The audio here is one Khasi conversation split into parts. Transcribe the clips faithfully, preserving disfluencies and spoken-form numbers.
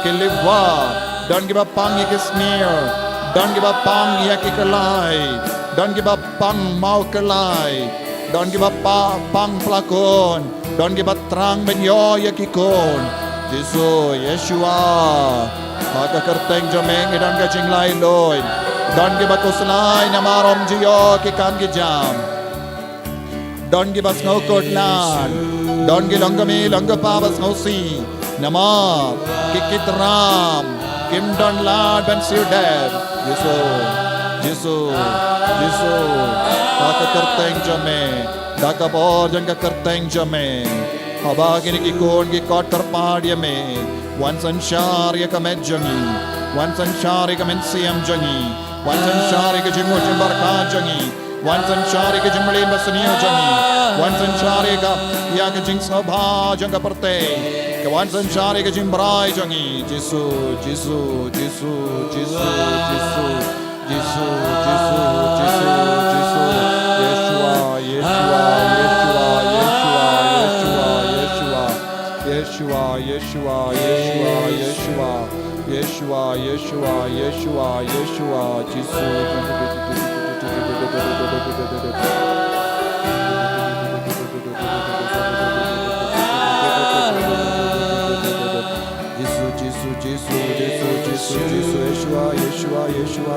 Ki liver, don kiba pang ïa ki smear, don kiba pang ïa ki kyllai, don kiba pang maw kyllai, don kiba pa-, pang pla khun, don kiba thrang ban ïoh ïa ki khun. Jisu, Yeshua, ha ka kyrteng jong me ngi don ka jinglaitluid. Don kiba khuslai namar ym ju ïoh ki kam ki jam. Don kiba sngewkhuslai. Don ki long kmie long kpa ba sngewsih. Namar ki kit ram kim don lad ban siew dep. Jisu, Jisu, Jisu. Ha ka kyrteng jong me. Da ka bor jong ka kyrteng jong me. Haba kine ki khun ki kot kyrpad ïa me. Wan synshar ïa ka met jong ngi. Wan synshar ïa ka mynsiem jong ngi. Wan synshar ïa ka jingmut jingpyrkhat jong ngi. Wan synshar ïa ka jingmlien basniew jong ngi. Wan synshar ïa ka, ïa ka jingsngewbha jong ka pyrthei. Ka wan synshar ïa ka jingbrai jong ngi. Jisu, Jisu, Jisu, Jisu, Jisu. Jisu, Jisu, Jisu, Jisu. Yeshua, Yeshua, Yeshua, Yeshua, Yeshua, Yeshua. Yeshua, Yeshua, Yeshua, Yeshua. Yeshua, Yeshua, Yeshua, Yeshua, Jisu. Jisu, Jisu, Jisu, Yeshua, Yeshua, Yeshua. Yeshua, Yeshua.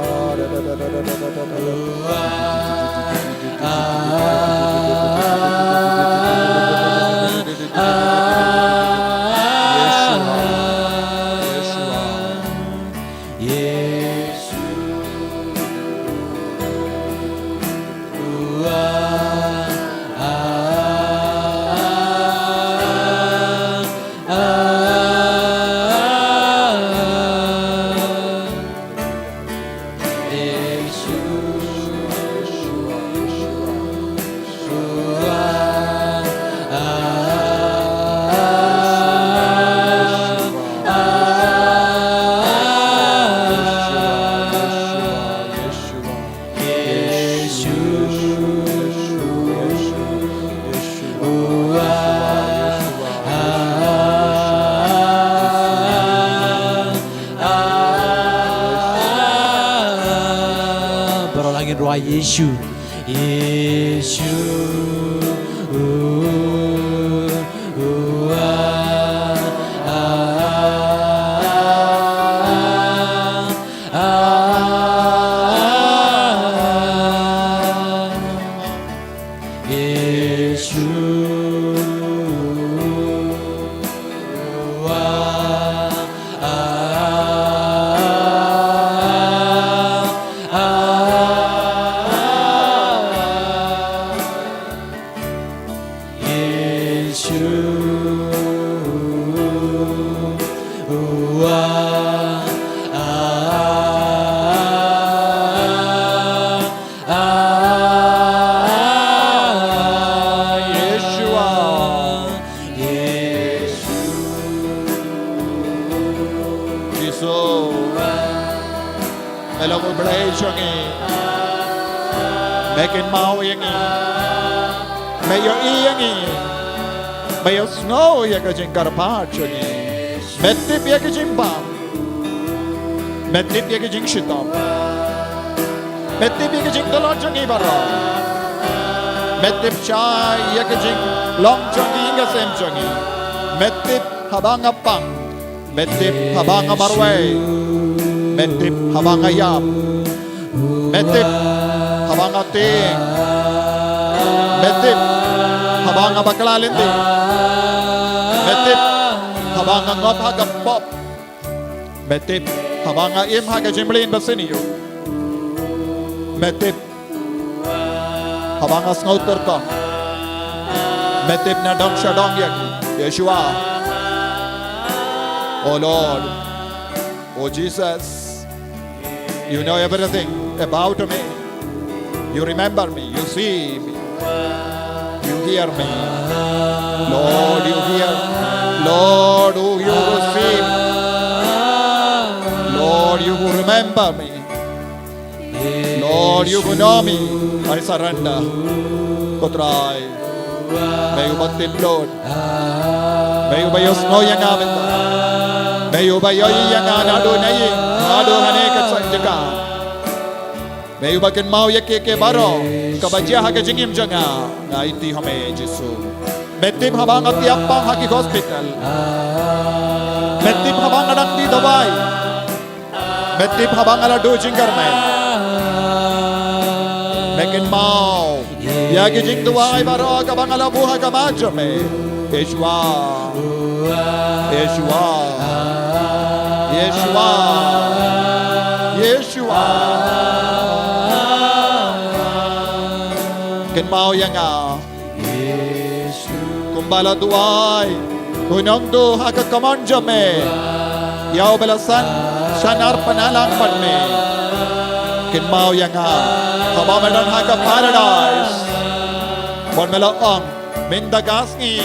Baroh lang ngin rwai Yeshu. Yeshu. Yeshua. Yeshu. Jisu. Me long U Blei jong ngi. Me kynmaw ïa ngi. Me ïohi ïa ngi. Me ïohsngew ïa ka jingkyrpad jong ngi. Me tip ïa ka jingbam. Me tip ïa ka jingshitom. Me tip ïa ka jingtlot jong ngi baroh. Me tip shai ïa ka jinglong jong ngi, ka sem jong ngi. Me tip haba nga pang. Me tip haba nga marwei. Me tip haba nga ïap. Me tip haba nga tieng. Me tip haba nga bakla lynti. Me tip haba nga ngop ha ka pop. Me tip haba nga im ha ka jingmlien basniew. Me tip haba nga sngew tyrkhong. Me tip na dong sha dong ïa ngi, Yeshua. Oh Lord, oh Jesus, you know everything about me. You remember me, you see me, you hear me. Lord, you hear. Lord, you, you see me. Lord, you remember me. Lord, you know me. I surrender. Ko Trai, me uba tip lut. Me uba ïohsngew ïa nga mynta. Me uba ïohi ïa nga naduh na ïing haduh hangne ka sien jaka. Me uba kynmaw ïa ki ki baroh kiba jia ha ka jingim jong nga. Nga aiti ha me Jisu. Me tip haba nga tiap pang ha ki hospital. Me tip haba nga dang die dawai. Me tip haba nga la duh jingkyrmen. Me kynmaw ïa ki jingduwai baroh kaba nga la buh ha khmat jong me. Yeshua. Yeshua. Yeshua. Yeshua. Kynmaw ïa nga. Kumba la duwai u nongduh ha ka kamon jong me, ïa uba la san shanar pynïalang bad me. Kynmaw ïa nga haba me don ha ka paradise. Bad me la ong, mynta ka sngi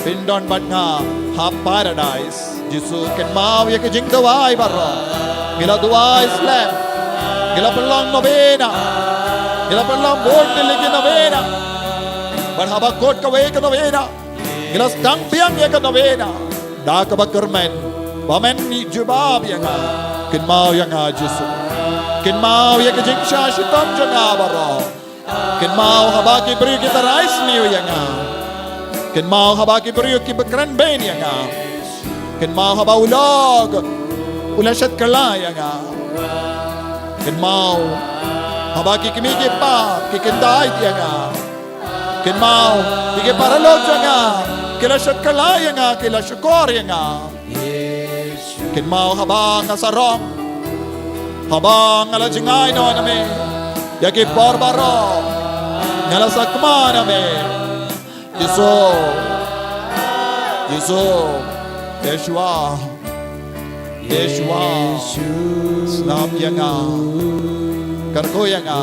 phin don bad nga ha paradise. Jisu, kynmaw ïa ki jingduwai baroh. Ngi la duwai slem. Ngi la pynlong novena. Ngi la pynlong bun tylli ki novena. Bad haba kut kawei ka novena, ngi la sdang biang ïa ka novena da kaba kyrmen ba men jubab ïa nga. Kynmaw ïa nga Jisu. Kynmaw ïa ki jingshah shitom jong nga baroh. Kynmaw haba ki briew ki tharai sniew ïa nga. Kynmaw haba ki briew ki ba kren bein ïa nga. Kynmaw haba u lok u la shet kylla ïa nga. Kynmaw haba ki kmie ki kpa ki kyntait ïa nga. Kynmaw ki ki paralok jong nga ki la shet kylla ïa nga, ki la shukor ïa nga. Kynmaw haba nga sarong, haba nga la jngai noh na me ïa ki por baroh, nga la sakma na me. Jisu, Jisu, Yeshua, Yeshua, snap ïa nga, kyrkhu ïa nga,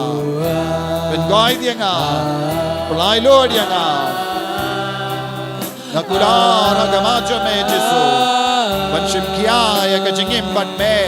pynkoit ïa nga, pyllait lut ïa nga. Nga kular ha khmat jong me Jisu ban shim khia ïa ka jingim bad me.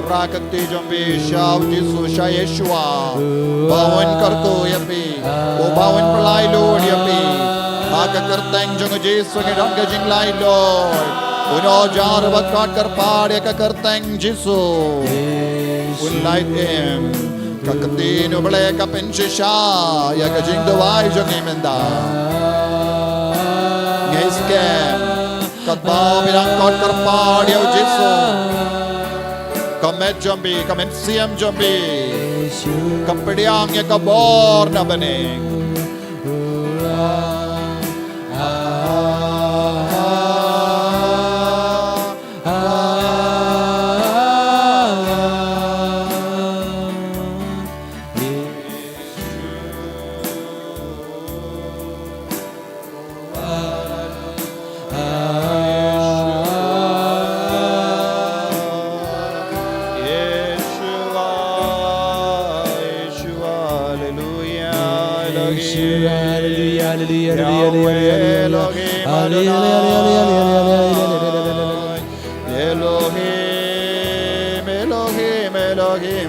Rakhe kti jong phi sha u Jisu, sha Yeshua. Ba un kyrkhu ïa phi, u ba un pyllait lut ïa phi. Ha ka kyrteng jong u Jisu ngi don ka jinglaitluid. Un ïoh jar bad khot kyrpad ïa ka kyrteng Jisu. Un lait im. Ka ktien u Blei ka pynshisha ïa ka jingduwai jong ngi mynta. Ngi skhem katba phi dang khot kyrpad ïa u Jisu, ka met jong phi, ka mynsiem jong phi ka pdiang ïa ka bor na bneng. Yeshua, Yeshua, Hallelujah, Elohim. Yeshua, Hallelujah, Hallelujah, Hallelujah, Yahweh, Hallelujah, Hallelujah. Elohim, Adonai. Hallelujah, Hallelujah. Elohim, Elohim, Elohim,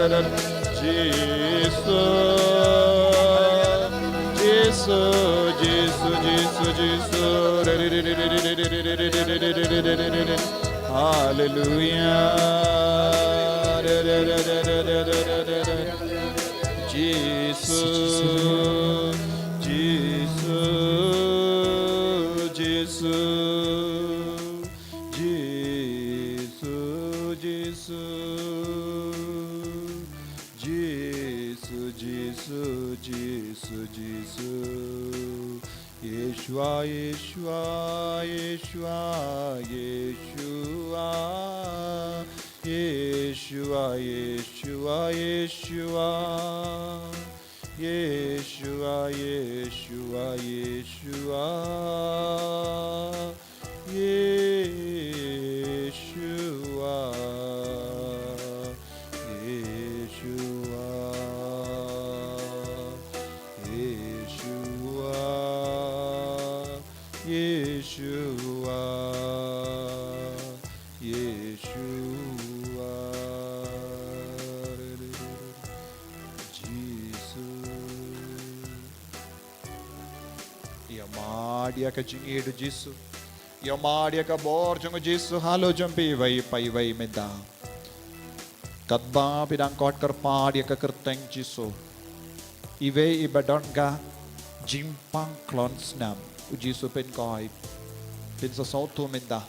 Jisu, Jisu, Jisu, Jisu, Jisu. Haleluya. Jisu, Jisu, Jisu. Jisu, Jisu, Jisu, Jisu, Jisu, Jisu. Yeshua, Yeshua, Yeshua, Yeshua. Yeshua, Yeshua, Yeshua. Yeshua, Yeshua, Yeshua. Yeshua, Yeshua, Yeshua, Yeshua, Yeshua. Jisu. Ïa mad ïa ka jingïeit u Jisu. Ïa mad ïa ka bor jong u Jisu halor jong phi iwei pa iwei mynta. Katba phi dang khot kyrpad ïa ka kyrteng Jisu, iwei iba don ka jingpang klon snam, u Jisu pynkhiah. Phin sa sngewthuh mynta.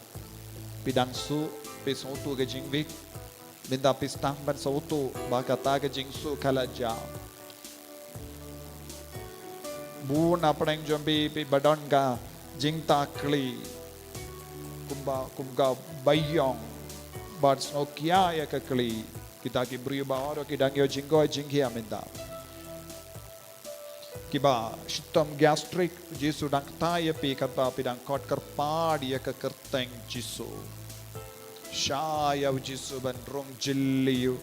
Phi dang shu, phi sngewthuh ka jingwit. Mynta phi sdang ban sngewthuh ba kata ka jingsngewthuh ka la jia. Bun na pdeng jong phi, phi ba don ka jingtaklieh. Kumba, kum ka baïong. Bad sngewkhia ïa ka khlieh. Kita ki briew baroh ki dang ïoh jingkoit jingkhiah mynta. Kiba shitom gastric, Jisu dang ktah ïa phi katba phi dang khot kyrpad ïa ka kyrteng Jisu. Shah ïa u Jisu ban rung jylliew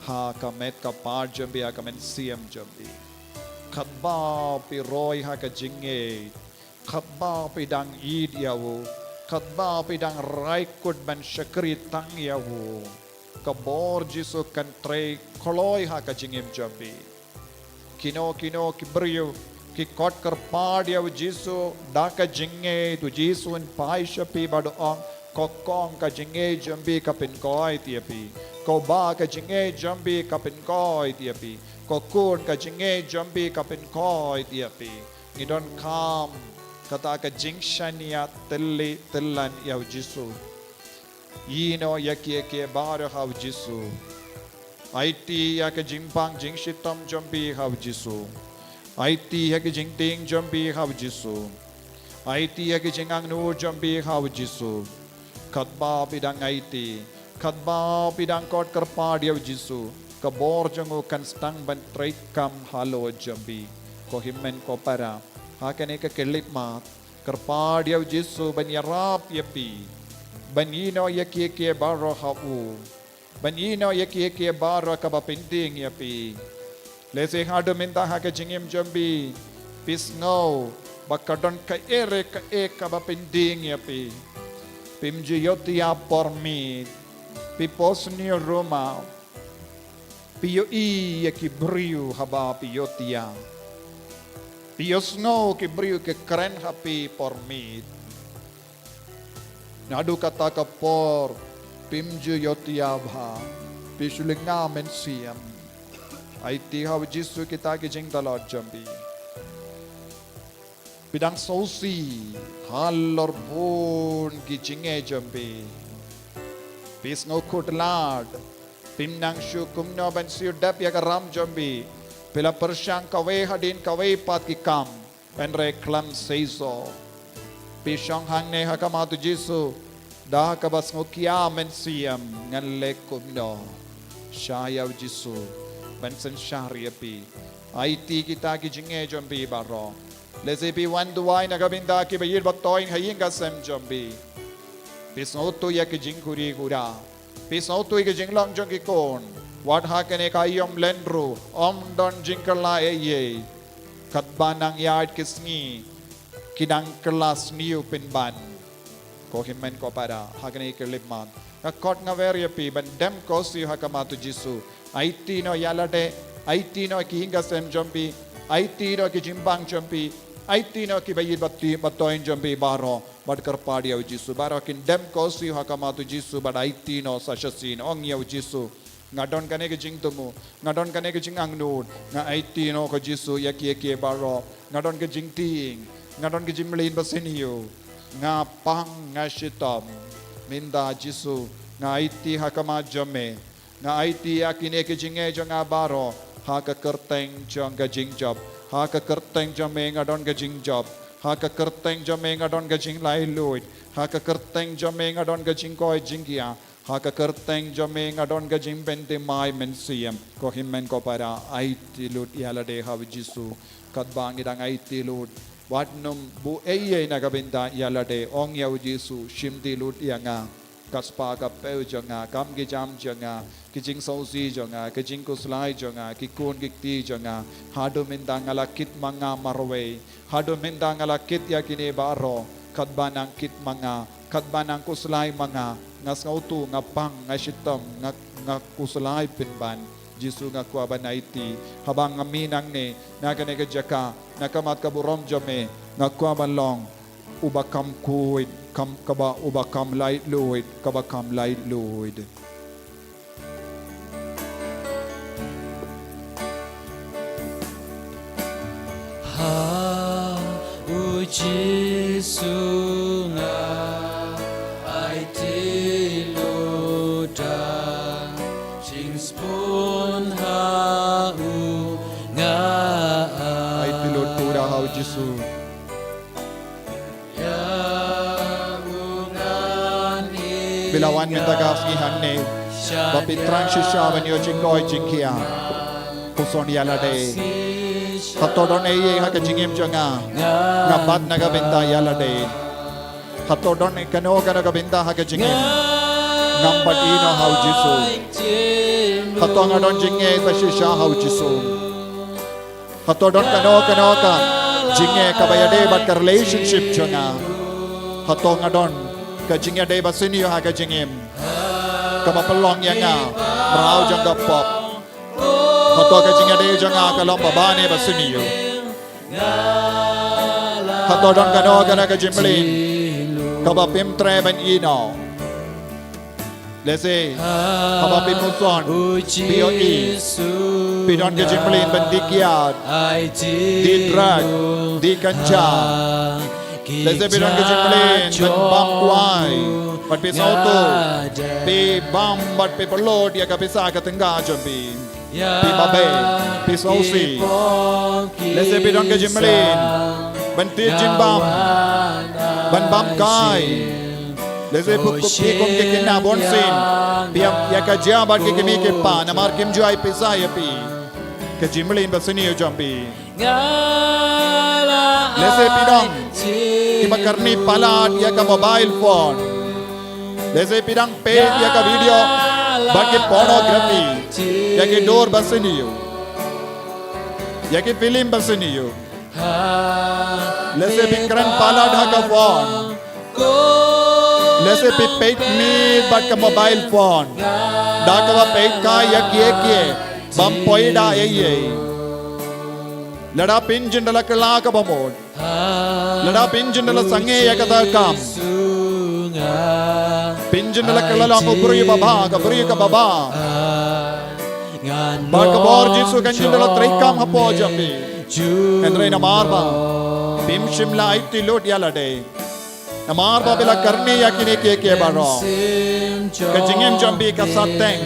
ha ka met ka phad jong phi, ha ka mynsiem jong phi. Katba phi roi ha ka jingngeit, katba phi dang ïeit ïa u, katba phi dang rai kut ban shakri tang ïa u, ka bor Jisu kan trei kloi ha ka jingim jong phi. Kino kino ki briew ki khot kyrpad ïa u Jisu da ka jingngeit, u Jisu un phai sha phi bad u ong, ko kong ka jingngeit jong phi ka pynkoit ïa phi. Ko bah ka jingngeit jong phi ka pynkoit ïa phi. Ko khun ka jingngeit jong phi ka pynkoit ïa phi. Ngi donkam kata ka jingshaniah tylli tyllan ïa u Jisu. Ïehnoh ïa kiei kiei baroh ha u Jisu. Aiti ïa ka jingpang jingshitom jong phi ha u Jisu. Aiti ïa ka jingtieng jong phi ha u Jisu. Aiti ïa ka jingangnud jong phi ha u Jisu. Katba phi dang aiti, katba phi dang khot kyrpad ïa u Jisu, ka bor jong u kan sdang ban treikam halor jong phi. Ko hynmen ko para, Ha kane ka khyllipmat, kyrpad ïa u Jisu ban ïarap ïa phi, ban ïehnoh ïa kiei kiei baroh ha u, ban ïehnoh ïa kiei kiei baroh kaba pyndeng ïa phi. Lehse haduh mynta ha ka jingim jong phi, phi sngew ba ka don kaei re kaei kaba pyndeng ïa phi. Phim ju ïohthiah por miet, phi pos ni ruma. Phi ïohi ïa ki briew haba phi ïohthiah. Phi ïohsngew ki briew ki kren ha phi por miet. Naduh kata ka por, phim ju ïohthiah bha, phi shu lyngngoh mynsiem. Aiti ha u Jisu kita ki jingtlot jong phi. Phi dang sngewsih halor bun ki jingeh jong phi. Phi sngew khutlad. Phim nang shuh kumno ban siew dep ïa ka ram jong phi. Phi la pyrshang kawei hadien kawei pat ki kam, hynrei khlem seisoh. Phi shong hangne ha khmat u Jisu, da kaba sngewkhia mynsiem, ngan leh kumno. Shah ïa u Jisu ban synshar ïa phi. Aiti kita ki jingeh jong phi baroh. Lehse phi wan duwai na ka bynta kiba ïeit ba thoiñ ha ïing ha sem jong phi. Phi sngewthuh ïa ki jingkhuslai khuslai. Phi sngewthuh ïa ki jinglong jong ki khun. Wat ha kane ka aïom lynti ruh, ym don jingkylla ei ei. Katba nang ïaid ki sngi, ki dang kylla sniew pynban. Ko hynmen ko para, ha kane ka khyllipmat, nga khot nga wer ïa phi ban dem ko siew ha khmat u Jisu. Aiti noh ïalade, aiti noh ki ïing ki sem jong phi, aiti noh ki jingbang jong phi, aiti noh kiba ïeit ba thoiñ jong phi baroh, bad kyrpad ïa u Jisu. Baroh kin dem ko siew ha khmat u Jisu bad aiti noh sa shisien, ong ïa u Jisu. Nga don kane ka jingthmu, nga don kane ka jingangnud, nga aiti noh ko Jisu ïa kiei kiei baroh, nga don ka jingtieng, nga don ka jingmlien basniew, nga pang nga shitom. Mynta Jisu, nga aiti ha khmat jong me, nga aiti ïa kine ki jingeh jong nga baroh, ha ka kyrteng jong ka jingjop, ha ka kyrteng jong me nga don ka jingjop, ha ka kyrteng jong me nga don ka jinglaitluid, ha ka kyrteng jong me nga don ka jingkoit jingkhiah, ha ka kyrteng jong me nga don ka jingpynthymmai mynsiem. Ko hynmen ko para, aiti lut ïalade ha u Jisu. Katba ngi dang aiti lut, wat nym buh ei ei na ka bynta ïalade, ong ïa u Jisu, shim ti lut ïa nga. Ka spah ka phew jong nga, kam ki jam jong nga, ki jingsngewsih jong nga, ki jingkhuslai jong nga, ki khun ki kti jong nga. Haduh mynta nga la kit ma nga marwei. Haduh mynta nga la kit ïa kine baroh, katba nang kit ma nga, katba nang khuslai ma nga, nga sngewthuh, nga pang, nga shitom, nga, nga khuslai pynban. Jisu nga kwah ban aiti, haba nga mih nangne, na kane ka jaka, na ka mat ka burom jong me, nga kwah ban long uba kham khuid, kham kaba uba kham laitluid, kaba kham laitluid. Ha u Jisu nga aiti lut da, jingsbun ha u nga aiti lut da ha u Jisu. Phi la wan mynta ka sngi hangne, ba phi thrang shisha ban ïoh jingkoit jingkhiah. Puson ïalade. Hato don ei ei ha ka jingim jong nga, nga bat na ka bynta ïalade. Hato don kano kano ka bynta ha ka jingim, ngam bat ïa u ha u Jisu. Hato nga don jingeh ba shisha ha u Jisu. Hato don kano kano ka jingeh kaba ïadei bad ka relationship jong nga. Hato nga don ka jingïadei basniew ha ka jingim, kaba pynlong ïa nga mraw jong ka pop. Hato ka jingïadei jong nga ka long ba bha ne basniew. Hato don kano kano ka jingmlien kaba phim treh ban ïehnoh. Lehse haba phi puson, phi ïohi, phi don ka jingmlien ban die kiad, die drug, die ganja. Lehse phi don ka jingmlien ban bam kwai, bad phi sngewthuh, phi bam bad phi pynlut ïa ka pisa ka tyngka jong phi. Phi babe, phi sngewsih. Lehse phi don ka jingmlien ban thied jingbam, ban bam kai. Lehse phi kum, phi kum ki khynnah bunsien, phi ïap ïa ka jia bad ki kmie ki kpa namar kim ju ai pisa ïa phi. Ka jingmlien basniew jong phi. Lehse phi dang kiba kyrni palat ïa ka mobile phone. Lehse phi dang peit ïa ka video bad ki pornography, ïa ki dur ba sniew, ïa ki film ba sniew. Lehse phi kren palat ha ka phone. Lehse phi peit miet bad ka mobile phone, da kaba peit kai ïa kiei kiei bym poi da ei ei. Lada phin jin da la kylla kaba mut, lada phin jin da la sangeh ïa kata ka kam, phin jin da la kylla long u briew babha, ka briew kaba bha, bad ka bor Jisu kan jin da la trei kam hapoh jong phi. Hynrei namar ba phim shym la aiti lut ïa lade, namar ba phi la kyrni ïa kine kiei kiei baroh, ka jingim jong phi ka sateng.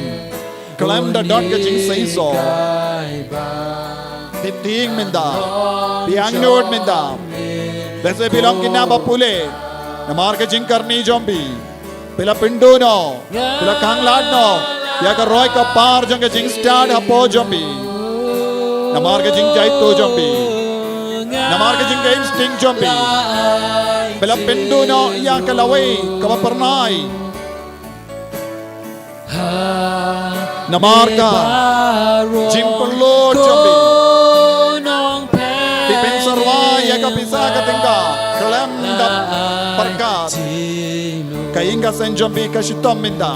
Khlem da don ka jingseisoh, phi tieng mynta, phi angnud mynta. Lehse phi long kine ba pule namar ka jingkyrni jong phi. Phi la pynduh noh, phi la khanglad noh ïa ka roi ka par jong ka jingstad hapoh jong phi, namar ka jingjaituh jong phi, namar ka jing, ka instinct jong phi. Phi la pynduh noh ïa ka lawei kaba phyrnai, namar ka jingpynlut jong phi. Phi pynsyrwa ïa ka pisa ka tyngka khlem da pyrkhat. Ka ïing ka sem jong phi ka shitom mynta.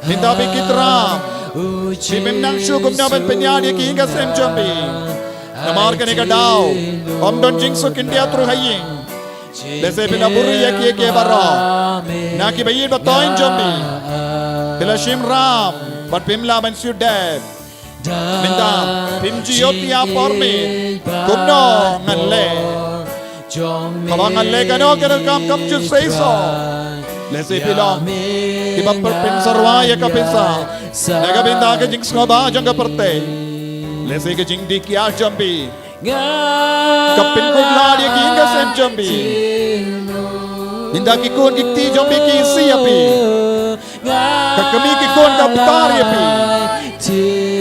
Mynta phi kit ram, phim nang shuh kumno ban pynïaid ïa ka ïing ka sem jong phi. Namar kane ka daw ym don jingsuk khyndiat ruh ha ïing. Lehse phi la buhrieh ïa kiei kiei baroh na kiba ïeit ba thoiñ jong phi. Phi la shim ram bad phim lah ban shu dep. Mynta phim ju ïoh ïa por miet kumno ngan leh. Kaba ngan leh kano kano ka kam kam ju seisoh. Lehse phi long kiba pynpynsyrwa ïa ka pisa na ka bynta ka jingsngewbha jong ka pyrthei. Lehse ka jingdih kiar jong phi ka pynkut lad ïa ka ïing ka sem jong phi. Mynta ki khun ki kti jong phi ki isih ïa phi. Ka kmie ki khun ka bitar ïa phi.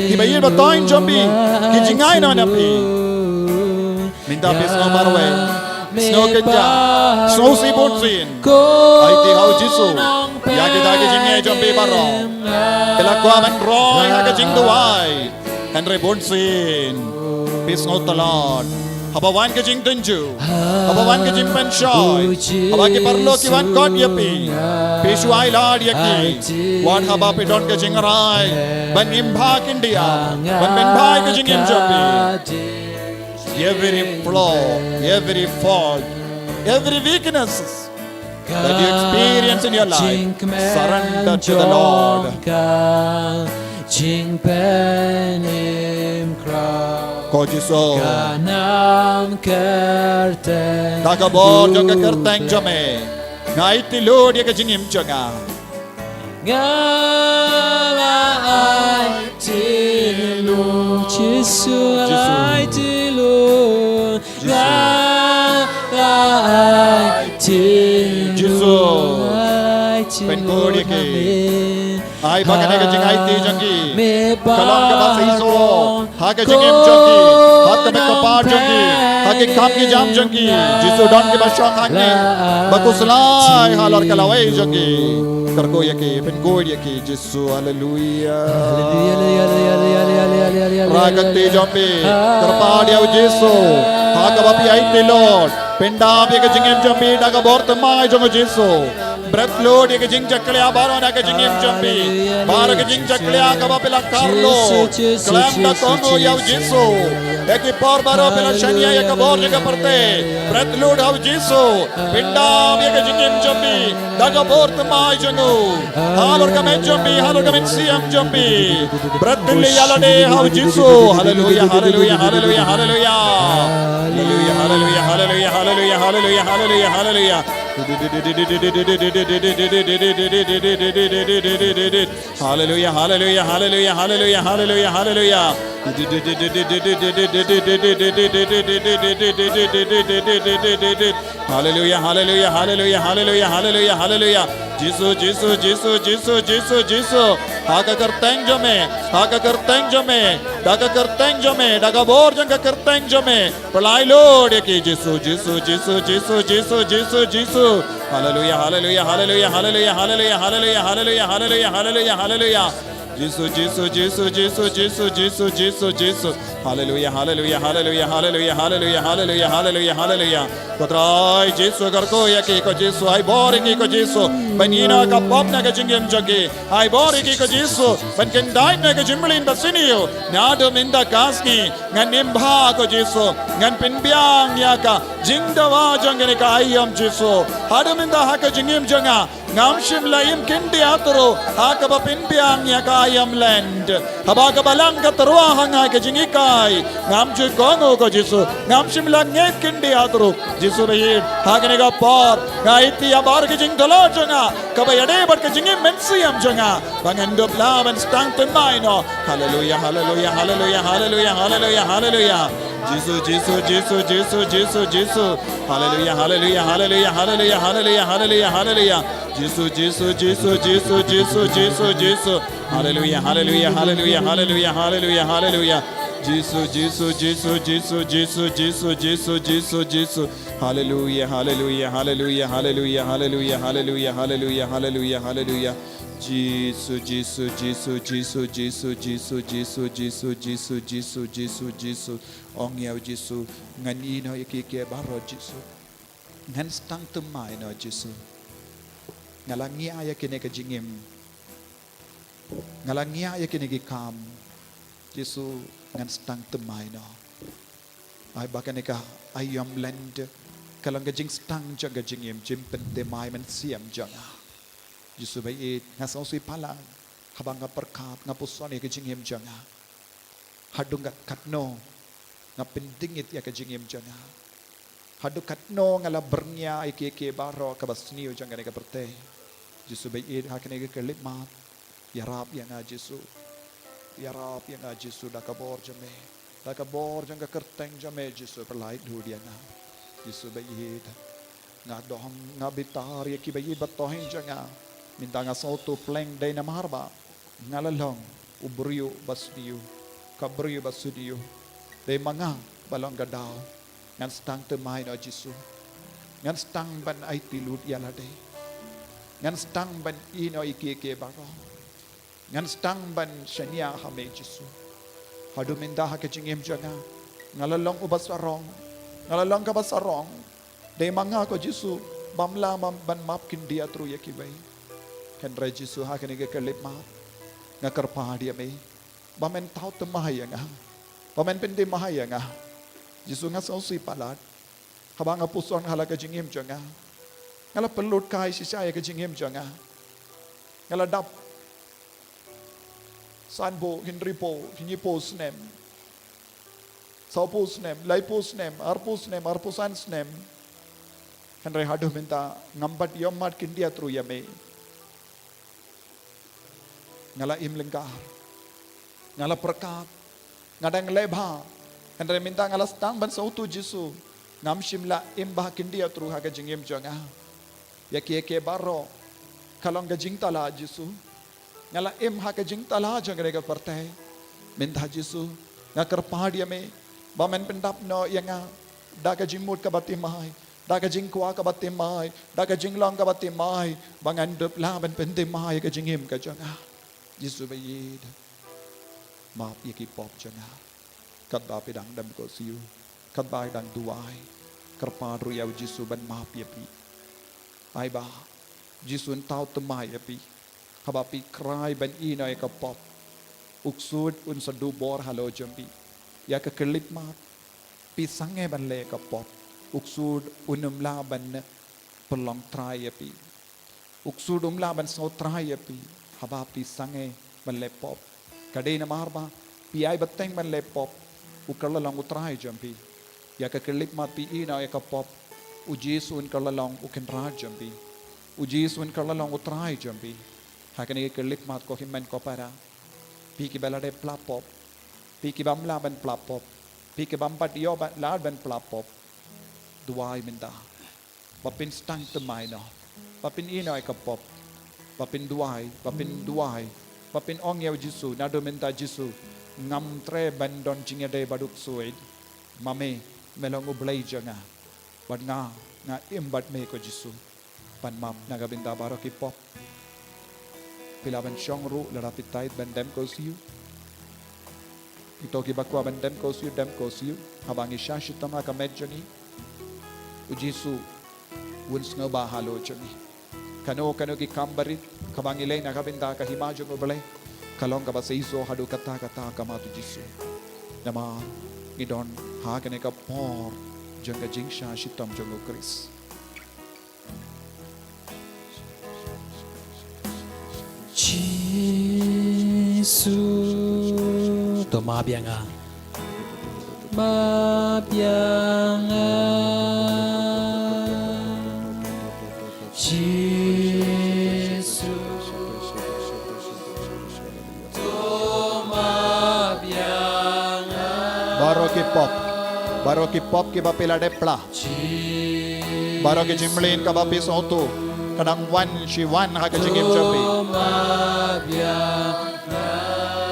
Kiba ïeit ba thoiñ jong phi ki jngai noh na phi. Mynta phi sngew marwei, sngew kynjah, sngewsih bunsien. Aiti ha u Jisu ïa kita ki jingeh jong phi baroh. Phi la kwah ban roi ha ka jingduwai. Hynrei bunsien phi sngew tlot haba wan ka jingtynjuh, haba wan ka jingpynshoi, haba ki paralok ki wan kot ïa phi, phi shu ai lad ïa ki. Wat haba phi don ka jingrai ban im bha khyndiat, ban pynbha ïa ka jingim jong phi. Every flaw, every fault, every weakness that you experience in your life, surrender to the Lord. Ko Jisu, da ka bor jong ka kyrteng jong me, nga aiti lut ïa ka jingim jong nga. Nga la aiti lut. Jisu, nga la aiti lut. Nga la aiti lut. Jisu, pynkut ïa ki. Ai ba kane ka jingaiti jong ki ka long kaba seisoh ha ka jingim jong ki, ha ka met ka par jong ki, ha ki kam ki jam jong ki. Jisu, don kiba shong hangne ba khuslai halor ka lawei jong ki. Kyrkhu ïa ki, pynkut ïa ki. Jisu, haleluia. Haleluia, haleluia, haleluia, haleluia, haleluia, haleluia. Rai ka kti jong phi, kyrpad ïa u Jisu ha kaba phi aiti lut. Pyndap ïa ka jingim jong phi da ka bor thymmai jong u Jisu. Bret lut ïa ka jingjakhlia baroh na ka jingim jong phi. Baroh ka jingjakhlia kaba phi la kharlong, khlem da kohnguh ïa u Jisu. Ïa ki por baroh phi la shaniah ïa ka bor jong ka pyrthei. Bret lut ha u Jisu. Pyndap ïa ka jingim jong phi da ka bor thymmai jong u. Halor ka met jong phi, halor ka mynsiem jong phi. Bret lut ïa lade ha u Jisu. Haleluia, haleluia, haleluia, haleluia. Haleluia, haleluia, haleluia, haleluia, haleluia, haleluia, haleluia. Haleluia, haleluia, haleluia, haleluia, haleluia, haleluia. Haleluia, haleluia, haleluia, haleluia, haleluia, haleluia, haleluia. Jisu, Jisu, Jisu, Jisu, Jisu, Jisu. Ha ka kyrteng jong me, ha ka kyrteng jong me, da ka kyrteng jong me, da ka bor jong ka kyrteng jong me. Pynlait lut ïa ki Jisu, Jisu, Jisu, Jisu, Jisu, Jisu, Jisu. Haleluya, haleluya, haleluya, haleluya, haleluya, haleluya, haleluya, haleluya, haleluya, haleluya. Jisu, Jisu, Jisu, Jisu, Jisu, Jisu, Jisu. Haleluya, haleluya, haleluya, haleluya, haleluya, haleluya, haleluya, haleluya. Ko Trai Jisu, kyrkhu ïa ki ko Jisu, ai bor ïa ki ko Jisu. Ban ïehnoh ka pop na ka jingim jong ki. Ai bor ïa ki ko Jisu, ban kyndait na ka jingmlien ba sniew. Naduh mynta ka sngi ngan im bha ko Jisu, ngan pynbiang ïa ka jingdawa jong kane ka aïom Jisu. Haduh mynta ha ka jingim jong nga, ngam shym la im khyndiat ruh ha kaba pynbiang ïa ka aïom lent. Haba ka Balang ka tyrwa ha nga ka jinghikai, ngam ju kohnguh ko Jisu, ngam shym la ngeit khyndiat ruh. Jisu ba ïeit, ha kane ka por nga aiti ïa baroh ki jingdulot jong nga, kaba ïadei bad ka jingim mynsiem jong nga, ba ngan dup lah ban sdang thymmai noh. Haleluya, haleluya, haleluya, haleluya, haleluya, haleluya. Jisu, Jisu, Jisu, Jisu, Jisu, Jisu. Haleluya, haleluya, haleluya, haleluya, haleluya, haleluya, haleluya. Jisu, Jisu, Jisu, Jisu, Jisu, Jisu, Jisu. Haleluya, haleluya, haleluya, haleluya, haleluya, haleluya. Jisu, Jisu, Jisu, Jisu, Jisu, Jisu, Jisu, Jisu, Jisu. Haleluya, haleluya, haleluya, haleluya, haleluya, haleluya, haleluya, haleluya, haleluya. Jisu, Jisu, Jisu, Jisu, Jisu, Jisu, Jisu, Jisu, Jisu, Jisu, Jisu, Jisu. Ong ïa u Jisu, ngan ïehnoh ïa ki ki baroh Jisu. Ngan sdang thymmai noh Jisu. Nga la ngiah ïa kine ka jingim. Nga la ngiah ïa kine ki kam. Jisu, ngan sdang thymmai noh. Ai ba kane ka aïom lent ka long ka jingsdang jong ka jingim, jingpynthymmai mynsiem jong nga. Jisu ba ïeit, nga sngewsih palat haba nga pyrkhat, nga puson ïa ka jingim jong nga. Haduh katno nga pyndingit ïa ka jingim jong nga. Haduh katno nga la byrngia ïa ki ki baroh kaba sniew jong kane ka pyrthei. Jisu ba ïeit, ha kane ka khyllipmat, ïarap ïa nga Jisu. Ïarap ïa nga Jisu da ka bor jong me. Da ka bor jong ka kyrteng jong me Jisu, pynlait lut ïa nga. Jisu ba ïeit, nga dom, nga bitar ïa ki ba ïeit ba tohïng jong nga. Mynta nga sngewthuh pleng dei namar ba nga la long u briew ba sniew, ka briew ba sniew. Dei ma nga ba long ka daw. Ngan sdang thymmai noh Jisu. Ngan sdang ban aiti lut ïa lade. Ngan sdang ban ïehnoh ïa ki ki baroh. Ngan sdang ban shaniah ha me Jisu. Haduh mynta ha ka jingim jong nga, nga la long uba sarong. Nga la long kaba sarong. Dei ma nga ko Jisu, bym lah ban map khyndiat ruh ïa kiwei. Hynrei Jisu, ha kane ka khyllipmat, nga kyrpad ïa me ba men thaw thymmai ïa nga, ba men pynthymmai ïa nga. Jisu, nga sngewsih palat haba nga puson ha la ka jingim jong nga. Nga la pynlut kai shisha ïa ka jingim jong nga. Nga la dap sanphew, hynriewphew, hynñiewphew snem, sawphew snem, laiphew snem, arphew snem, arphew san snem. Hynrei haduh mynta ngam pat ïohmad khyndiat ruh ïa me. Nga la im lyngkar. Nga la pyrkhat, nga dang leh bha. Hynrei mynta nga la sdang ban sngewthuh Jisu, ngam shym la im bha khyndiat ruh ha ka jingim jong nga. Ïa ki, ïa ki baroh ka long ka jingthala Jisu. Nga la im ha ka jingthala jong kane ka pyrthei. Mynta Jisu, nga kyrpad ïa me ba men pyndap noh ïa nga da ka jingmut kaba thymmai, da ka jingkwah kaba thymmai, da ka jinglong kaba thymmai, ba ngan dup lah ban pynthymmai ïa ka jingim ka jong nga. Jisu ba ïeit, map ïa ki pop jong nga. Katba phi dang dem ko siew, katba phi dang duwai, kyrpad ruh ïa u Jisu ban map ïa phi. Ai ba Jisu un thaw thymmai ïa phi haba phi krai ban ïehnoh ïa ka pop. U ksuid un sa duh bor halor jong phi. Ïa ka khyllipmat, phi sangeh ban leh ïa ka pop, u ksuid un ym lah ban pynlong trai ïa phi. U ksuid um lah ban sngewtrai ïa phi haba phi sangeh ban leh pop. Ka dei namar ba phi ai bteng ban leh pop, u kylla long u trai jong phi. Ïa ka khyllipmat phi ïehnoh ïa ka pop, u Jisu un kylla long u kynrad jong phi. U Jisu un kylla long u trai jong phi. Ha kane ka khyllipmat ko hynmen ko para, phi kiba la dep pla pop, phi kibym lah ban pla pop, phi kibym pat ïoh ban, lah ban pla pop, duwai mynta ba phin sdang thymmai noh, ba phin ïehnoh ïa ka pop, ba phin duwai, ba phin duwai Ba phin ong ïa u Jisu, naduh mynta Jisu, ngam treh ban don jingïadei bad u ksuid. Ma me, me long u Blei jong nga. Bad nga, nga im bad me ko Jisu. Pan map na ka bynta baroh ki pop. Phi lah ban shong ruh lada phi tied ban dem ko siew. Kito kiba kwah ban dem ko siew, dem ko siew. Haba ngi shah shitom ha ka met jong ngi, u Jisu un sngewbha halor jong ngi. Kano kano ki kam barit kaba ngi leh na ka bynta ka hima jong u Blei, ka long kaba seisoh haduh katta katta ha khmat u Jisu. Namar ngi don ha kane ka por jong ka jingshah shitom jong u Khrist. Jisu, to map ïa nga. Map ïa nga. Jisu, to map ïa nga. Baroh ki pop, baroh ki pop kiba phi la dep pla. Baroh ki jingmlien kaba phi sngewthuh ka dang wan shi wan ha ka jingim jong phi.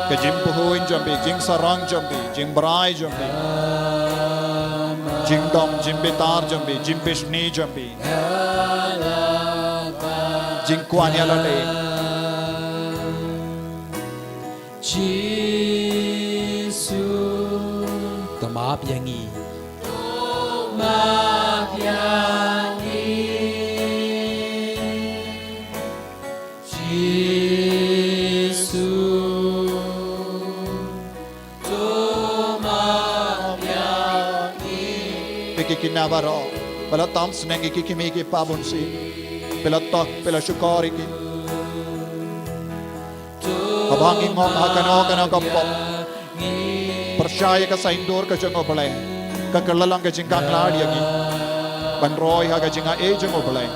Ka jingpyrkhat jong phi, jingsarong jong phi, jingbrai jong phi, jingdom jingbitar jong phi, jingbishni jong phi, jingkwah ïa lade. Jisu, to map ïa ngi. To map ïa ngi. Jisu, to map ïa ngi. Phi ki khynnah baroh ba la tam sneng, ki kmie ki kpa bun sien, phi la tok, phi la shukor ïa ki. Haba ngi ngop ha kano kano ka pop, pyrshah ïa ka saiñdur ka jong u Blei, ka kylla long ka jingkhanglad ïa ngi ban roi ha ka jingai jong u Blei.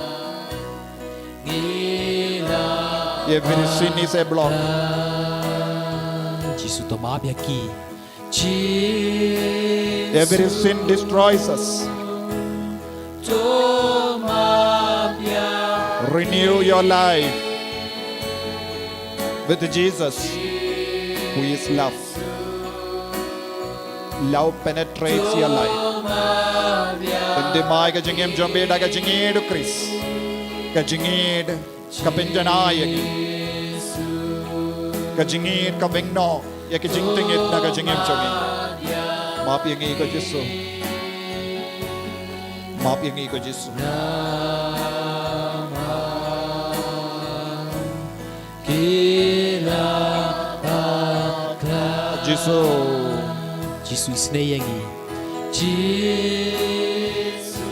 Every sin is a block. Jisu, to map ïa ki. Every sin destroys us. Renew your life with Jesus, who is love. Love penetrates your life. Pyndem ïa ka jingim jong phi da ka jingïeit u Khrist. Ka jingïeit ka pynjanai ïa ngi. Ka jingïeit ka bynnoh ïa ka jingtngit na ka jingim jong ngi. Map ïa ngi ko Jisu. Map ïa ngi ko Jisu. Jisu. Jisu isynei ïa ngi. Jisu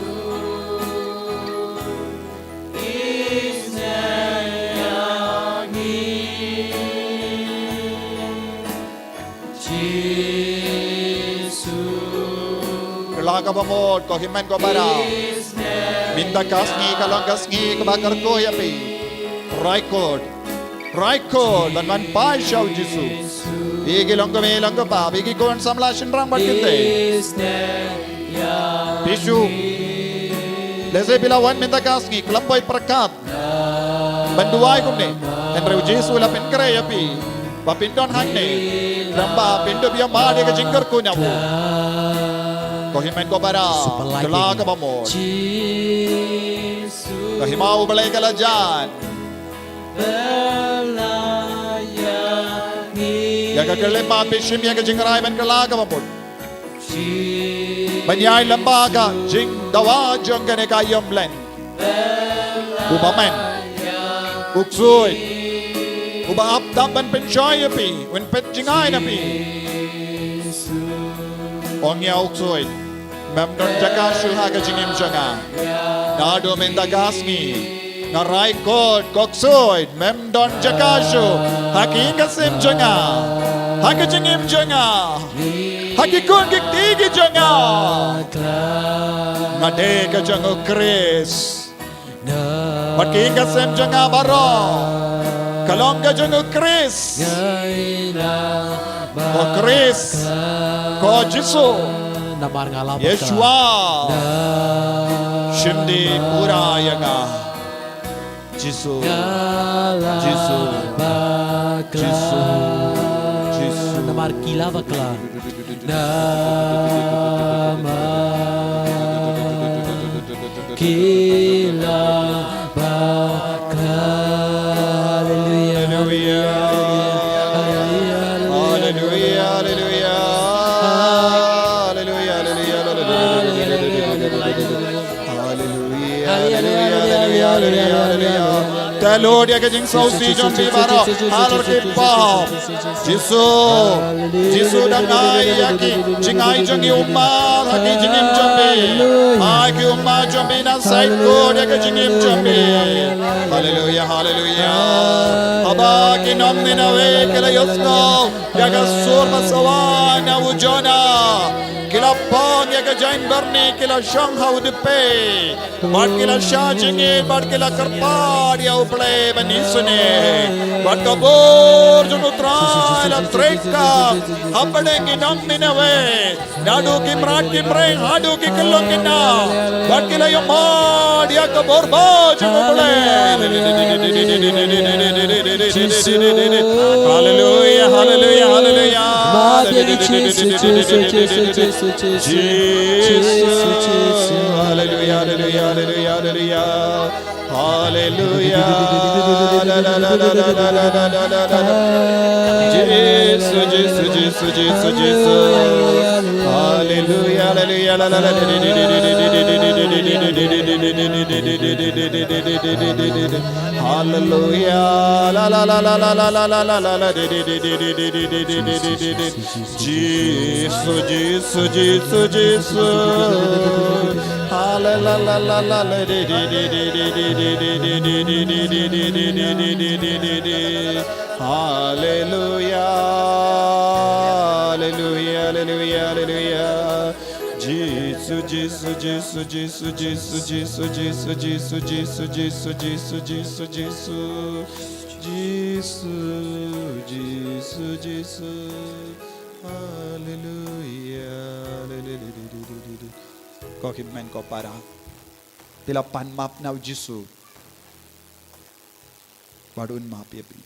isynei ïa ngi. Jisu. Kylla kaba mut, ko hynmen ko para. Mynta ka sngi ka long ka sngi kaba kyrkhu ïa phi. Raikot. Raikot ban wan phai sha u Jisu. Phi ki long kmie long kpa, phi ki khun samla shynrang bad kynthei. Phi shu. Lehse phi la wan mynta ka sngi khlem poi pyrkhat ban duwai kumne. Hynrei u Jisu u la pynkhreh ïa phi ba phin don hangne, khlem ba phin dup ïa mad ïa ka jingkyrkhu na u. Ko hynmen ko para, kylla kaba mut. Ka hima u Blei ka la jan ïa ka khyllipmat, phi shim ïa ka jingrai ban kylla kaba mut. Ban ïai lem bad ka jingdawa jong kane ka ïingmane. U bymman, u ksuid, uba ap dap ban pynshoi ïa phi, un peit jngai na phi. Ong ïa u ksuid, mem don jaka shuh ha ka jingim jong nga. Naduh mynta ka sngi nga raikot, ko ksuid, mem don jaka shuh ha ki ïing ka sem jong nga, ha ka jingim jong nga, ha ki khun ki kti ki jong nga. Nga dei ka jong u Khrist. Bad ki ïing ka sem jong nga baroh ka long ka jong u Khrist. Ko Khrist, ko Jisu, namar nga la Yeshua, shim dih pura ïa nga. Jisu, Jisu. Jisu, Jisu. Namar ki la bakla. Namar ki la bakla. Haleluya, haleluya, haleluya, haleluya, haleluya. Haleluya, haleluya, haleluya, haleluya, haleluya. Haleluya, haleluya, haleluya, haleluya. Te lut ïa ka jingsngewsih jong phi baroh halor ki pop. Jisu, Jisu dang ai ïa ki jingai jong ki ummat ha ki jingim jong phi. Ai ki ummat jong phi na saikor ïa ka jingim jong phi. Haleluya, haleluya. Haba ki nong Niniwe ki la ïohsngew ïa ka sur ba sawa na u Jonah, ki la pang ïa ka jaiñbyrni, ki la shong ha u dpei. Bad ki la shah jingit, bad ki la kyrpad ïa U Blei ban isynei. Bad ka bor jong U Trai la trei kam hapdeng ki nong Niniwe. Naduh ki mrad ki mreng haduh ki khyllung ki khynnah. Bad ki la ïohmad ïa ka bor ba jong U Blei. Haleluya, haleluya, haleluya. Jisu, Jisu, Jisu. Haleluya, haleluya, haleluya, haleluya. Haleluya. La, la, la. Jisu, Jisu, Jisu, Jisu, Jisu. Haleluya, haleluya, la, la, la. Haleluya. La, la, la. Jisu, Jisu, Jisu, Jisu. Haleluya. Haleluya. Haleluya, haleluya, haleluya. Jisu, Jisu, Jisu, Jisu, Jisu, Jisu, Jisu, Jisu, Jisu, Jisu, Jisu, Jisu. Jisu, Jisu, Jisu. Haleluya. Ko hynmen ko para. Phi la pan map na u Jisu. Bad un map ïa phi.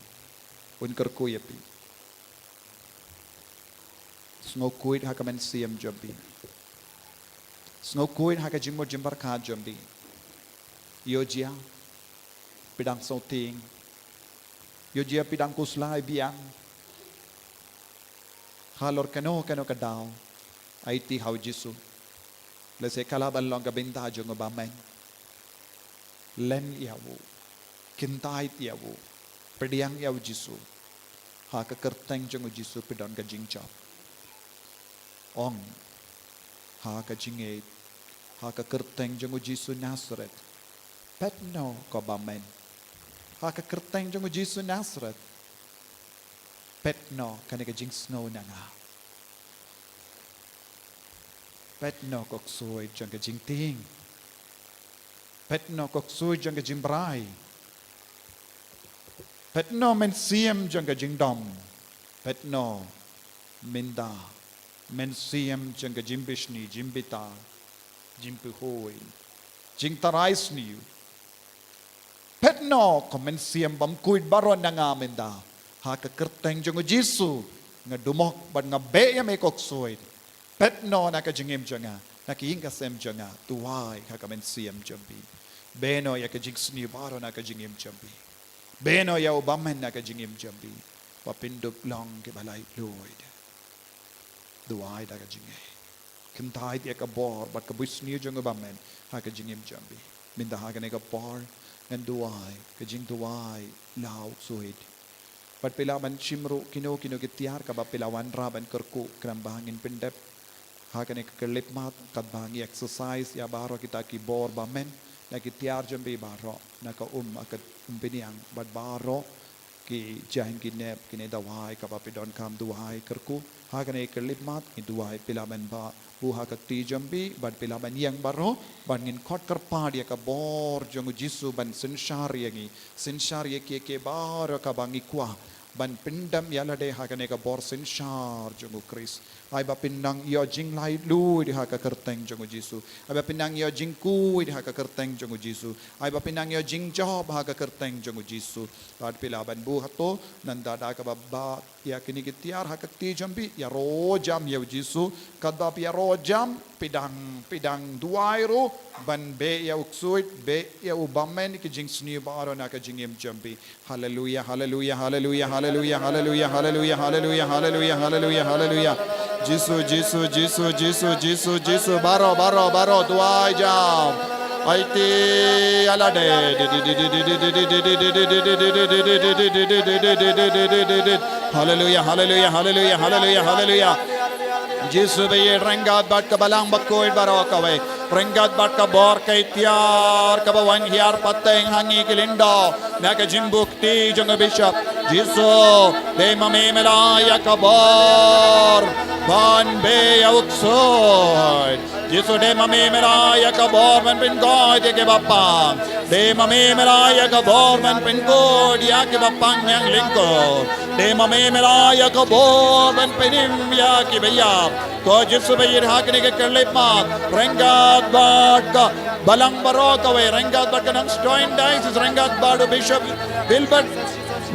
Un kyrkhu ïa phi. Sngewkhuid ha ka mynsiem jong phi. Sngewkhuid ha ka jingmut jingpyrkhat jong phi. Ïoh jia phi dang sngewtieng. Ïoh jia phi dang khuslai biang. Halor kano kano ka daw, aiti ha u Jisu. Lehse ka lah ban long ka bynta jong u bymman. Len ïa u. Kyntait ïa u. Pdiang ïa u Jisu. Ha ka kyrteng jong u Jisu phi don ka jingjop. Ong. Ha ka jingngeit. Ha ka kyrteng jong u Jisu Nasaret. Peit noh ko bymman. Ha ka kyrteng jong u Jisu Nasaret. Peit noh kane ka jingsngew na nga. Peit noh ko ksuid jong ka jingtieng. Peit noh ko ksuid jong ka jingbrai. Peit noh mynsiem jong ka jingdom. Peit noh mynta mynsiem jong ka jingbishni, jingbitar, jingpyrkhat, jingtharai sniew. Peit noh ko mynsiem bymkhuid baroh na nga mynta. Ha ka kyrteng jong u Jisu nga dumok bad nga beh ïa me ko ksuid. Peit noh na ka jingim jong nga, na ka ïing ka sem jong nga. Duwai ha ka mynsiem jong phi. Beh noh ïa ka jingsniew baroh na ka jingim jong phi. Beh noh ïa u bymman na ka jingim jong phi. Ba phin dup long kiba laitluid. Duwai da ka jingngeit. Kyntait ïa ka bor bad ka bunsniew jong u bymman ha ka jingim jong phi. Mynta ha kane ka por ngan duwai ka jingduwai law suid. Bad phi lah ban shim ruh kino kino ki tiar kaba phi la wanrah ban kyrkhu khnang ba ngin pyndep ha kane ka khyllipmat, katba ngi exercise ïa baroh kita ki bor bymman na ki tiar jong phi baroh, na ka um, ha ka um pynïang bad baroh ki jaiñ ki nep, kine dawai kaba phi donkam duwai kyrkhu. Ha kane ka khyllipmat ngi duwai phi lah ban buh ha ka kti jong phi bad phi lah ban ïeng baroh, bad ngin khot kyrpad ïa ka bor jong u Jisu ban synshar ïa ngi, synshar ïa kiei kiei baroh kaba ngi kwah ban pyndem ïa lade ha kane ka bor synshar jong u Khrist. Ai ba pynang ïoh jinglaitluid ha ka kyrteng jong u Jisu. Ai ba pynang ïoh jingkhuid ha ka kyrteng jong u Jisu. Ai ba pynang ïoh jingjop ha ka kyrteng jong u Jisu. Bad phi lah ban buh hato, nangta da kaba bat ïa kine ki tiar ha ka kti jong phi, ïaroh jam ïa u Jisu. Katba phi ïaroh jam, phi dang, phi dang duwai ruh ban beh ïa u ksuid, beh ïa u bymman ki jingsniew baroh na ka jingim jong phi. Haleluya, haleluya, haleluya, haleluya, haleluya, haleluya, haleluya, haleluya, haleluya, haleluya. Jisu, Jisu, Jisu, Jisu, Jisu, Jisu, baroh, baroh, baroh, duwai jam. Aiti alade. Haleluya, haleluya, haleluya, haleluya, haleluya. Jisu ba ïeit, ryngkat bad ka balang bakhuid baroh kawei. Ryngkat bad ka bor ka iktiar kaba wan hiar pateng ha ngi ki lyngdoh na ka jingbuh kti jong u bishop. Jisu, dei ma me me la ai ïa ka bor ban beh ïa u ksuid. Jisu, dei ma me me la ai ïa ka bor ban pynkhuid ïa kiba pang. Dei ma me me la ai ïa ka bor ban pynkhuid ïa kiba pang ïa lyngkot. Dei ma me me la ai ïa ka bor ban pynim ïa kiba ïap. Ko Jisu ba ïeit, ha kine ki khyllipmat, ryngkat bad ka balang baroh kawei, ryngkat bad ka Nongstoiñ Diocese, ryngkat bad u Bishop Wilbert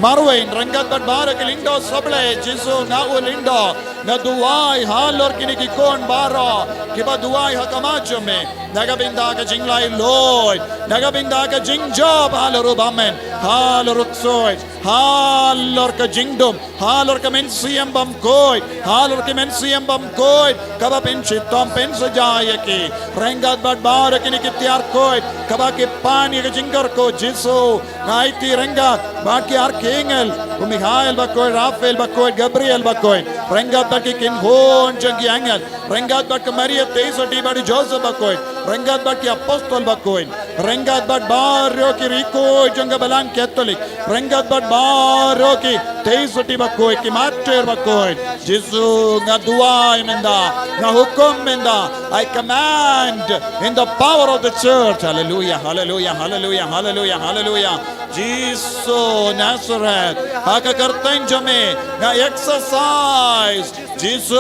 Marwein, ryngkat bad baroh ki lyngdoh sohblei, Jisu, nga u lyngdoh, nga duwai halor kine ki khun baroh kiba duwai ha khmat jong me, na ka bynta ka jinglaitluid, na ka bynta ka jingjop halor u bymman, halor u ksuid, halor ka jingdum, halor ka mynsiem bymkhuid, halor ka mynsiem bymkhuid kaba pynshitom pynsaja ïa ki. Ryngkat bad baroh kine ki tiar khuid kaba ki pan ïa ka jingkyrkhu, Jisu, nga aiti ryngkat bad ki archangel, u Mikhael bakhuid, Raphael bakhuid, Gabriel bakhuid, ryngkat bad ki kynhun jong ki angel, ryngkat bad ka Maria Theisotti bad u Joseph bakhuid, ryngkat bad ki apostol bakhuid, ryngkat bad baroh ki riewkhuid jong ka balang Katholik, ryngkat bad baroh ki Theisotti bakhuid, ki martir bakhuid. Jisu, nga duwai mynta, nga hukum mynta. I command in the power of the church. Hallelujah, hallelujah, hallelujah, hallelujah, hallelujah. Jisu Nazareth, ha ka kyrteng jong me nga exercise. Jisu,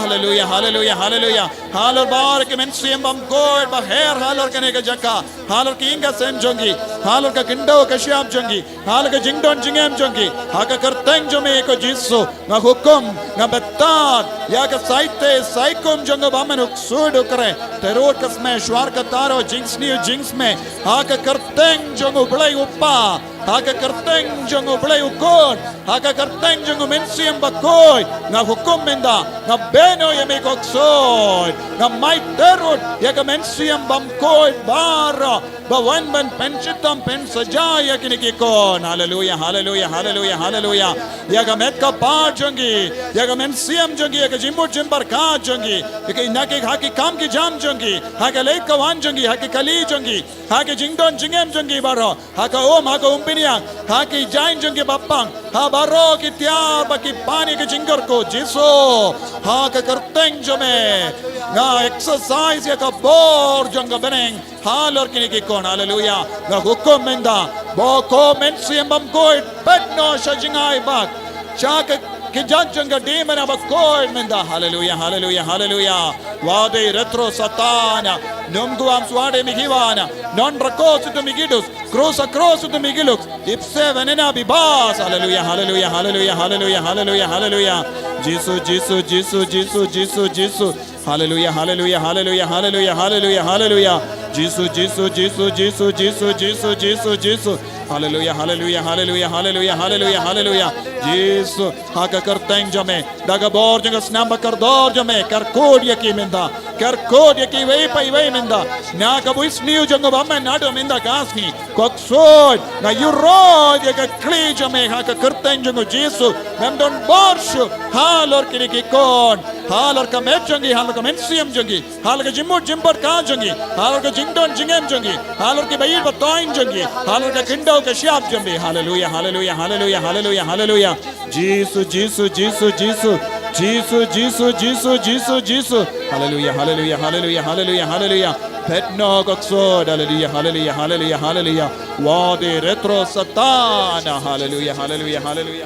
haleluya, haleluya, haleluya. Halor baroh ki mynsiem bymkhuid ba her halor kane ka jaka, halor ki ïing ki sem jong ki, halor ka khyndew ka shyiap jong ki, halor ka jingdon jingem jong ki, ha ka kyrteng jong me ko Jisu, nga hukum, nga btad ïa ka saite saikum jong u bymman, u ksuid, u kre, tyrut ka sma, shuar ka taro, jingsniew jingsma, ha ka kyrteng jong U Blei U Kpa, ha ka kyrteng jong U Blei U Khun, ha ka kyrteng jong U Mynsiem Bakhuid, nga hukum mynta, nga bynta ïa me ko ksuid, nga mait tyrut ïa ka mynsiem bymkhuid baroh ba wan ban pynshitom pynsaja ïa kine ki khun. Haleluya, haleluya, haleluya, haleluya. Ïa ka met ka phad jong ki, ïa ka mynsiem jong ki, ïa ka jingmut jingpyrkhat jong ki, ïa ka, na ki, ha ki kam ki jam jong ki, ha ka leit ka wan jong ki, ha ki kali jong ki, ha ki jingdon jingem jong ki baroh, ha ka um, ha ka umphniang, ha ki jaiñ jong ki bapang, ha baroh ki tiar ba ki pan ïa ka jingkyrkhu, Jisu, ha ka kyrteng jong me nga exercise ïa ka bor jong ka bneng halor kine ki khun. Haleluya. Nga hukum mynta ba ko Mynsiem Bymkhuid, peit noh sha jngai bad sha ki jait jong ka dei mynta ba khuid mynta. Haleluya, haleluya, haleluya. Wat ei retro Satan, nym kwam swade mihiwan, non rakos itu migidus, krus a krus itu migiluk, ipse venena bibas. Haleluya, haleluya, haleluya, haleluya, haleluya, haleluya. Jisu, Jisu, Jisu, Jisu, Jisu, Jisu. Haleluya, haleluya, haleluya, haleluya, haleluya, haleluya. Jisu, Jisu, Jisu, Jisu, Jisu, Jisu, Jisu, Jisu. Haleluya, haleluya, haleluya, haleluya, haleluya, haleluya. Jisu, ha ka kyrteng jong me, da ka bor jong ka snam ba kordor jong me, kyrkhu ïa ki mynta, kyrkhu ïa ki iwei pa iwei mynta. Na ka bunsniew jong u bymman naduh mynta ka sngi. Ko ksuid, nga ïuhroh ïa ka khlieh jong me ha ka kyrteng jong u Jisu. Mem don bor shuh halor kine ki khun, halor ka met jong ki, halor ka mynsiem jong ki, halor ka jingmut jingpyrkhat jong ki, halor ka jingdon jingem jong ki, halor ki baieit bataiñ jong ki, halor ka khyndew ka shyiap jong ki. Haleluya, haleluya, haleluya, haleluya, haleluya. Jisu, Jisu, Jisu, Jisu. Jisu, Jisu, Jisu, Jisu, Jisu. Haleluya, haleluya, haleluya, haleluya, haleluya. Peit noh ko ksuid. Haleluya, haleluya, haleluya, haleluya. Wat ei retro Satan. Haleluya, haleluya, haleluya.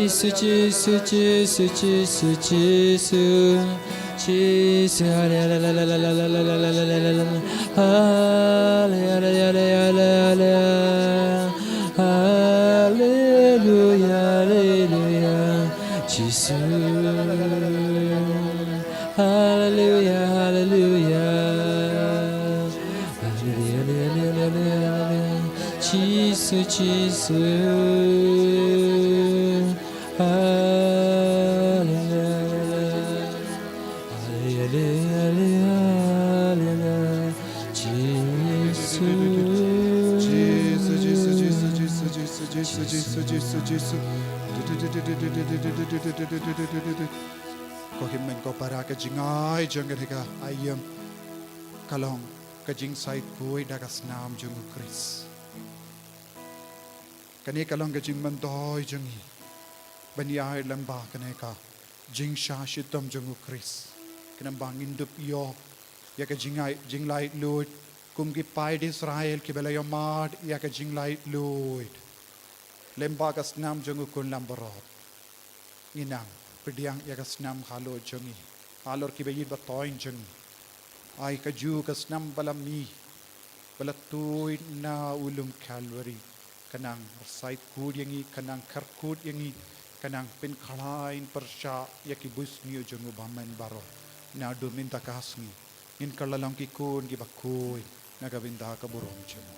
Jisu, Jisu, Jisu, Jisu, Jisu. Jisu, haleluya, haleluya, haleluya. Jisu. Haleluya, haleluya. Haleluya, haleluya, haleluya. Jisu, Jisu. Haleluya. Haleluya, haleluya, haleluya. Jisu. Jisu, Jisu, Jisu. Ko hynmen ko para, ka jingai jong kane ka aïom ka long ka jingsaitpui da ka snam jong u Khrist. Kane ka long ka jingmyntoi jong ngi ban ïaid lyngba kane ka jingshah shitom jong u Khrist. Khnang ba ngin dup ïoh ïa ka jingai, jinglaitluid kum ki paid Israel kiba la ïohmad ïa ka jinglaitluid lyngba ka snam jong u khun lambarot. Ngin nang pdiang ïa ka snam halor jong ngi, halor kiba ïeit ba thoiñ jong ngi. Ai kajuh ka snam ba la mih, ba la tuid na u lum Kalbari, ka nang rsaitkuid ïa ngi, ka nang kyrkhu ïa ngi, ka nang pynkhlaiñ pyrshah ïa ki bunsniew jong u bymman baroh. Naduh mynta ka sngi ngin kylla long ki khun kiba khuid na ka bynta ka burom jong u.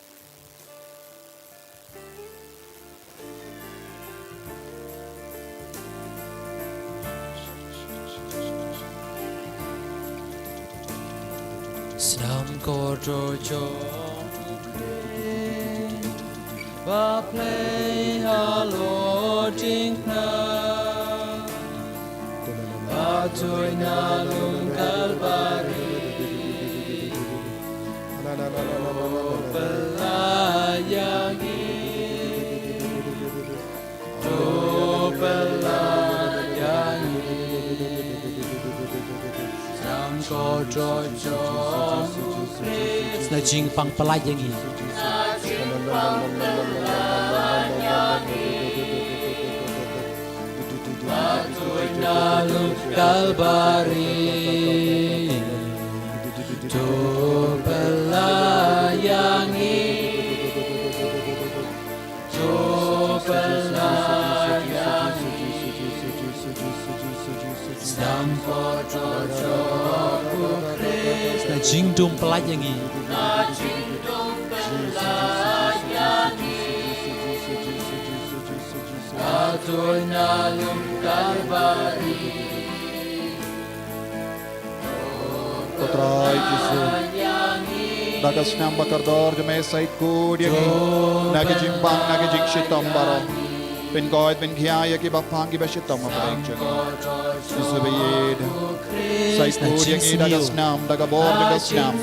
Snam kordor jong u Khrist ba plie halor diengphna, ba tuid na lum Kalbari. To pynlait ïa ngi, to pynlait ïa ngi. Snam kordor jong u Khrist, na jingpang pynlait ïa ngi. Ba tuid na lum Kalbari, to pynlait ïa ngi, to pynlait ïa ngi. Snam kordor jong u Khrist, na jingdum pynlait ïa ngi. Na jingdum pynlait ïa ngi. Ba tuid na lum Kalbari. Ko Trai Jisu, Da ka snam ba kordor jong me sa ïeit kut ïa ngi na ki jingpang, na ki jingshitom baroh. Pynkoit pynkhia ïa kiba pang kiba shitom ha pdeng jong ngi. Jisu ba ïeit, sa ïeit kut ïa ngi da ka snam, da ka bor jong ka snam,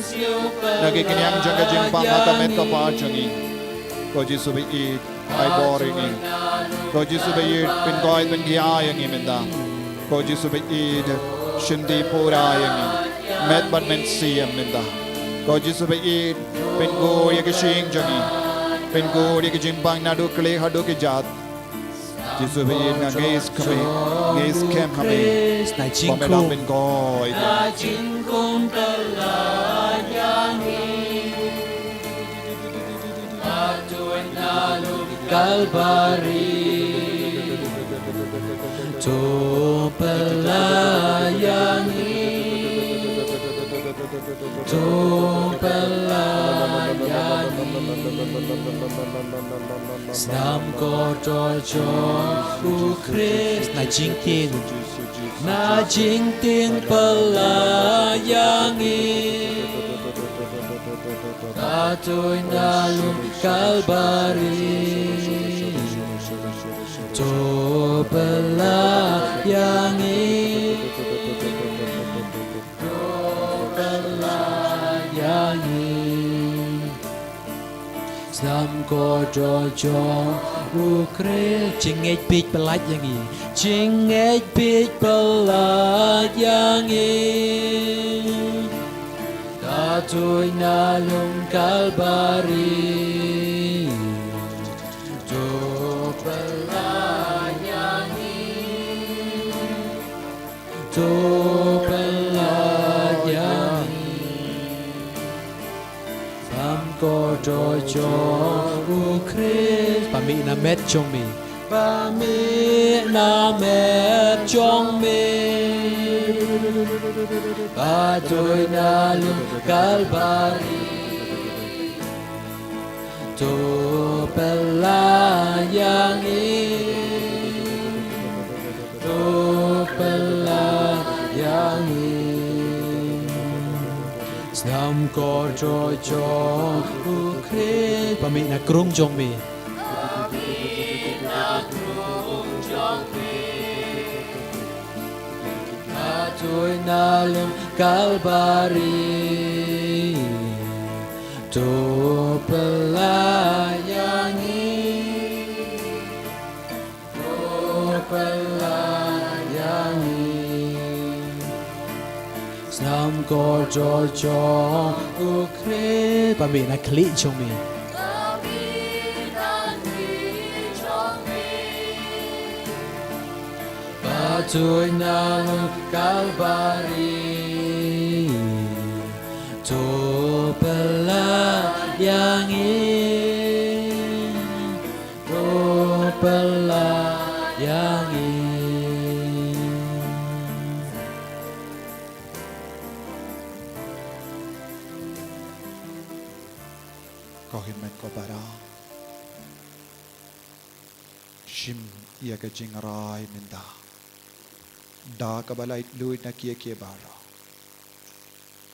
na ki khñiang jong ka jingpang ha ka met ka phad jong ngi. Ko Jisu ba ïeit, ai bor ïa ngi. Ko Jisu ba ïeit, pynkoit pynkhia ïa ngi mynta. Ko Jisu ba ïeit, shim dih pura ïa ngi, met bad mynsiem mynta. Ko Jisu ba ïeit, pynkup ïa ka shyieng jong ngi, pynkup ïa ka jingpang naduh khlieh haduh kjat. Jisu ba ïeit, nga ngeit ha me, ngeit skhem ha me, ba me dang pynkoit ïa ngi. Kalbari. To pynlait ïa ngi. To pynlait ïa ngi. Snam kordor jong u Khrist. Na jingtieng. Na jingtieng pynlait ïa ngi. Katoi na lum Kalbari. To pynlait ïa ngi. To pynlait ïa ngi. Snam kordor jong u Khrist. Jingngeit bieit pynlait ïa ngi. Jingngeit bieit pynlait ïa ngi. Katoi na lum Kalbari. To pynlait ïa ngi. To pynlait ïa ngi. Snam kordor jong u Khrist. Ba mih na met jong me. Ba mih na met jong me. Katoi na lum Kalbari. To pynlait ïa ngi. To pynlait ïa ngi. Snam kordor jong u Khrist. Ba mih na krung jong me. Katoi na lum Kalbari. To pynlait ïa ngi. To pynlait ïa ngi. Snam kordor jong u Khrist. Ba mih na khlieh jong me. Katoi na lum Kalbari. To pynlait ïa ngi. To pynlait ïa ngi. Ko hynmen ko para. Shim ïa ka jingrai mynta. Da kaba laitluid na kiei kiei baroh.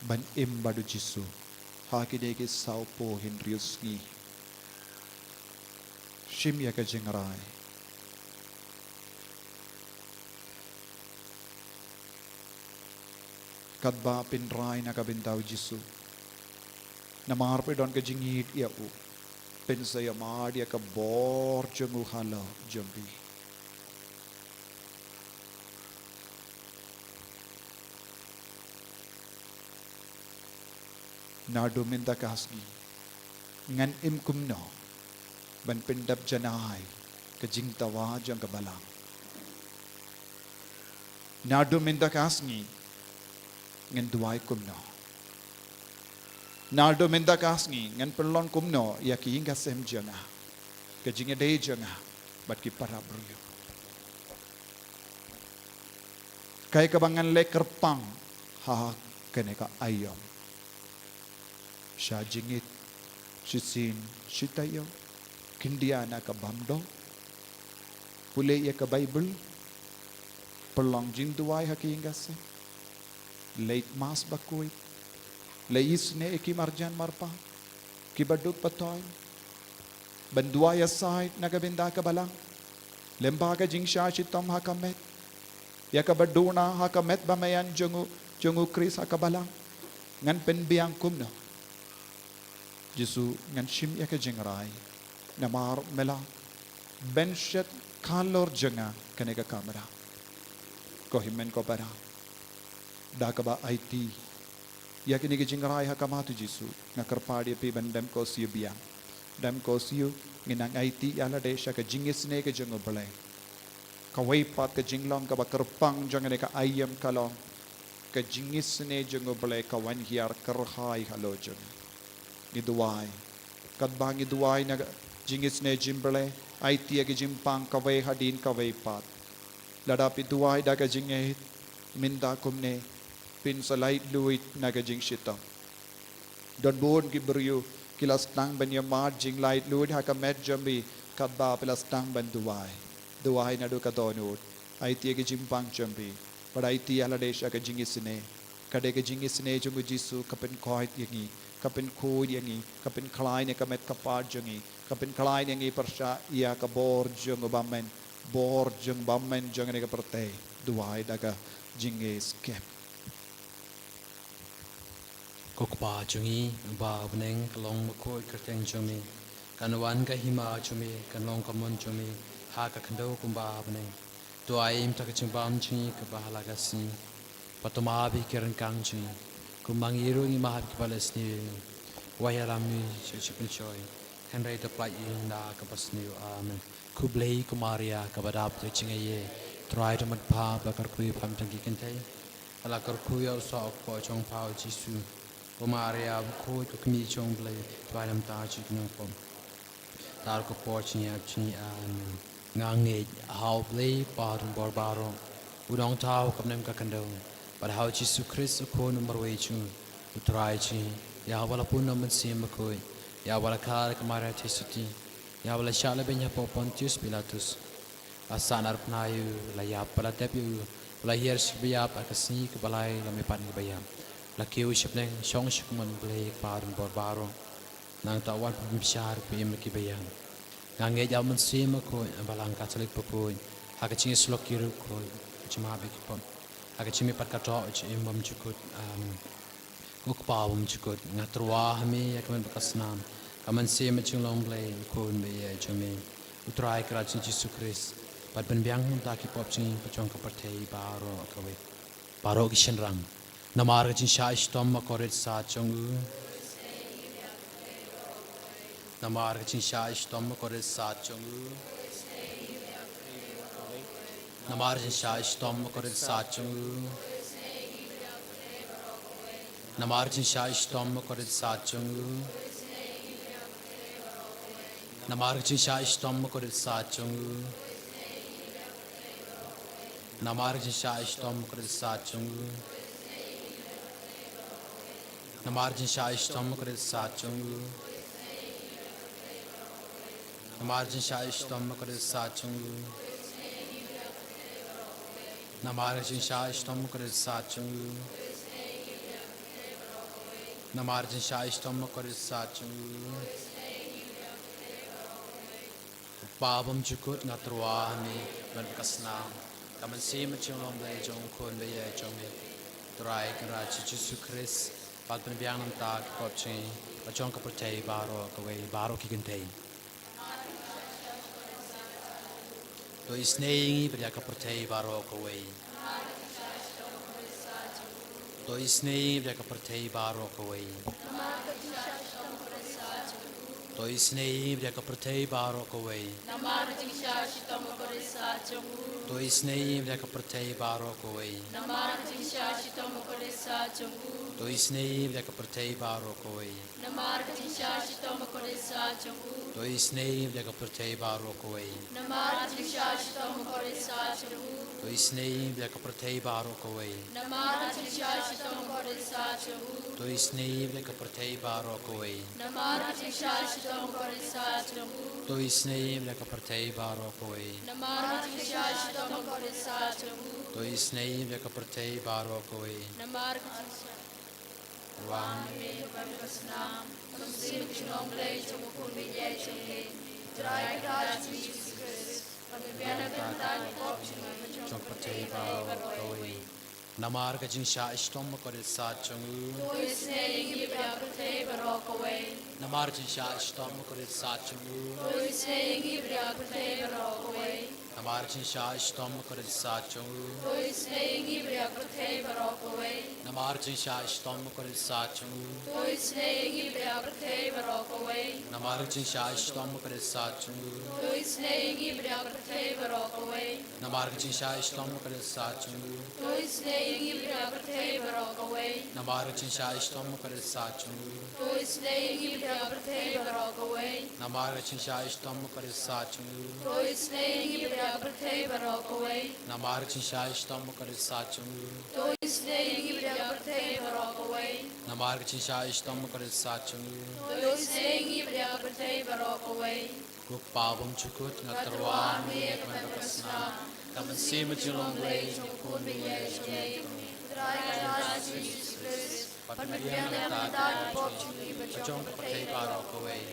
Ban im bad u Jisu. Ha kine ki sawphew hynriew sngi. Shim ïa ka jingrai. Katba pynrai na ka bynta u Jisu. Namar phi don ka jingïeit ïa u. Pynsa ïa mad ïa ka bor jong u halor jong phi. Naduh mynta ka sngi. Ngan im kumno. Ban pyndap janai. Ka jingdawa jong ka balang. Naduh mynta ka sngi. Ngan duwai kumno. Naduh mynta ka sngi. Ngan pynlong kumno. Ïa ki ïing ka sem jong nga. Ka jingïadei jong nga. Bad ki para briew. Kaei kaba ngan leh kyrpang. Ha kane ka aïom. Sha jingit, shisien, shi taïew, khyndiat na ka bam doh, pule ïa ka Baibl, pynlong jingduwai ha ka ïing ka sem, leit mass bakhuid, La isynei ïa ki marjan marpa kiba duk ba toiñ ban duwai ïasaid na ka bynta ka balang, lyngba ka jingshah shitom ha ka met, ïa kaba duna ha ka met ba maïan jong u, jong u Khrist ha ka balang. Ngan pynbiang kumno? Jisu, ngan shim ïa ka jingrai, namar me la bynshet halor jong nga kane ka kamra. Ko hynmen ko para, da kaba aiti ïa kine ki jingrai ha khmat u Jisu, nga kyrpad ïa phi ban dem ko siew biang, dem ko siew. Ngin nang aiti ïa lade sha ka jingisynei ka jong U Blei. Kawei pat ka jinglong kaba kyrpang jong kane ka aïom ka long, ka jingisynei jong U Blei ka wan hiar kyrhai halor jong ngi. Ngi duwai, katba ngi duwai na ka jingisynei jong U Blei, aiti ïa ka jingpang kawei hadien kawei pat. Lada phi duwai da ka jingngeit mynta kumne, phin sa laitluid na ka jingshitom. Don bun ki briew ki la sdang ban ïa mad jinglaitluid ha ka met jong phi katba phi la sdang ban duwai. Duwai naduh ka dohnud, aiti ïa ka jingpang jong phi, bad aiti ïa lade sha ka jingisynei. Ka dei ka jingisynei jong u Jisu ka pynkhuid ïa ngi, ka pynkhuid ïa ngi, ka pynkhlaiñ ïa ka met ka phad jong ngi, ka pynkhlaiñ ïa ngi pyrshah ïa ka bor jong u bymman, bor jong u bymman jong kane ka pyrthei. Duwai da ka jingngeit skhem. Ko Kpa jong ngi uba ha bneng, ka long bakhuid ka kyrteng jong me. Kan wan ka hima jong me, kan long ka mon jong me ha ka khyndew kumba ha bneng. To ai ïa ngi mynta ka jingbam jong ngi kaba ha la ka sngi. Bad to map ïa ki ryngkang jong ngi, kumba ngi ruh ngi map ïa kiba la sniew ïa ngi. Wat ïalam ngi sha ka jingpynshoi, hynrei to pyllait ïa ngi na kaba sniew. Amen. Khublei ko Maria kaba dap da ka jingaiei, U Trai u don bad pha, pha la kyrkhu ïa pha na bynta ki kynthei, la kyrkhu ïa u soh u kpoh jong pha u Jisu. Ko Maria bakhuid, ko kmie jong U Blei, to duwai namar ngi ki nongpop, tar ko por jingïap jong ngi. Amen. Nga ngeit ha U Blei Kpa u don bor baroh, u Nongthaw ka bneng ka khyndew, bad ha u Jisu Khrist u Khun u marwei jong u, U Trai jong ngi, ïa uba la pun na u Mynsiem Bakhuid, ïa uba la kha da ka Maria Theisotti, ïa uba la shah lehbeiñ hapoh Pontius Pilatus. La sahnarphna ïa u, la ïap bad la tep ïa u, la hiar sha kiba ïap, ha ka sngi kaba lai la mihpat na kiba ïap, la kiew sha bneng, shong sha ka mon U Blei Kpa u don bor baroh. Nangta u wan ban pynbishar ïa kiba im bad kiba ïap. Nga ngeit ha u Mynsiem Bakhuid, ha ka Balang Katholik bakhuid, ha ka jingïasyllok ki riewkhuid, ka jingmap ïa ki pop, ha ka jingmihpat ka doh jong u Im bymjukut. Amen. Ko Kpa bymjukut, nga tyrwa ha me ïa ka met bad ka snam, ka mynsiem bad jinglong Blei, U Khun baieit jong me, U Trai Kynrad jong ngi Jisu Khrist, bad pynbiang namar ki pop jong ngi bad jong ka pyrthei baroh kawei. Baroh ki shynrang. Namar ka jingshah shitom bakordit sat jong u. Namar ka jingshah shitom bakordit sat jong u. Namar ka jingshah shitom bakordit sat jong u. Namar ka jingshah shitom bakordit sat jong u. Namar ka jingshah shitom bakordit sat jong u. Namar ka jingshah shitom bakordit sat jong u. Namar ka jingshah shitom bakordit sat jong u. Namar ka jingshah shitom bakordit sat jong u. Namar ka jingshah shitom bakordit sat jong u. Namar ka jingshah shitom bakordit sat jong u. Ko Kpa bymjukut, nga tyrwa ha me ïa ka met bad ka snam, ka mynsiem bad jinglong Blei jong U Khun baieit jong me, U Trai Kynrad jong ngi Jisu Khrist, bad pynbiang namar ki pop jong ngi bad jong ka pyrthei baroh kawei. Baroh ki kynthei. To isynei ïa ngi bad ïa ka pyrthei baroh kawei. To isynei ïa ngi bad ïa ka pyrthei baroh kawei. To isynei ïa ngi bad ïa ka pyrthei baroh kawei. Namar ka jingshah shitom bakordit sat jong u. To isynei ïa ngi bad ïa ka pyrthei baroh kawei. Namar ka jingshah shitom bakordit sat jong u. To isynei ïa ngi bad ïa ka pyrthei baroh kawei. Namar ka jingshah shitom bakordit sat jong u. To isynei ïa ngi bad ïa ka pyrthei baroh kawei. Namar ka jingshah shitom bakordit sat jong u. To isynei ïa ngi bad ïa ka pyrthei baroh kawei. Namar ka jingshah shitom bakordit sat jong u. To isynei ïa ngi bad ïa ka pyrthei baroh kawei. Namar ka jingshah shitom bakordit sat jong u. To isynei ïa ngi bad ïa ka pyrthei baroh kawei. Namar ka jingshah shitom bakordit sat jong u. To isynei ïa ngi bad ïa ka pyrthei baroh kawei. Namar ka jingshah Wan. Ka snam, ka mynsiem ka jinglong Blei jong u Khun baieit jong ngi, U Trai Kynrad Jisu Khrist, ban pynbiang na ka bynta ki pop jong ngi, jong ka pyrthei baroh kawei. Namar ka jingshah shitom bakordit sat jong u. To isynei ïa ngi bad ïa ka pyrthei baroh kawei. Namar ka jingshah shitom bakordit sat jong u. To isynei ïa ngi bad ïa ka pyrthei baroh kawei. Namar ka jingshah shitom bakordit sat jong u. To isynei ïa ngi bad ïa ka pyrthei baroh kawei. Namar ka jingshah shitom bakordit sat jong u. To isynei ïa ngi bad ïa ka pyrthei baroh kawei. Namar ka jingshah shitom bakordit sat jong u. To isynei ïa ngi bad ïa ka pyrthei baroh kawei. Namar ka jingshah shitom bakordit sat jong u. To isynei ïa ngi bad ïa ka pyrthei baroh kawei. Namar ka jingshah shitom bakordit sat jong u. To isynei ïa ngi bad ïa ka pyrthei baroh kawei. Namar ka jingshah shitom bakordit sat jong u. To isynei ïa ngi bad ïa ka pyrthei baroh kawei. Namar ka jingshah shitom bakordit sat jong u. To isynei ïa ngi bad ïa ka pyrthei baroh kawei. Namar ka jingshah shitom bakordit sat jong u. To isynei ïa ngi bad ïa ka pyrthei baroh kawei. Ko Kpa bymjukut, nga tyrwa ha me, kmen bad ka snam, ka mynsiem ka jinglong Blei jong u Khun baieit jong ngi, U Trai Kynrad Jisu Khrist, ban pynbiang na ka bynta ki pop jong ngi bad jong ka pyrthei baroh kawei.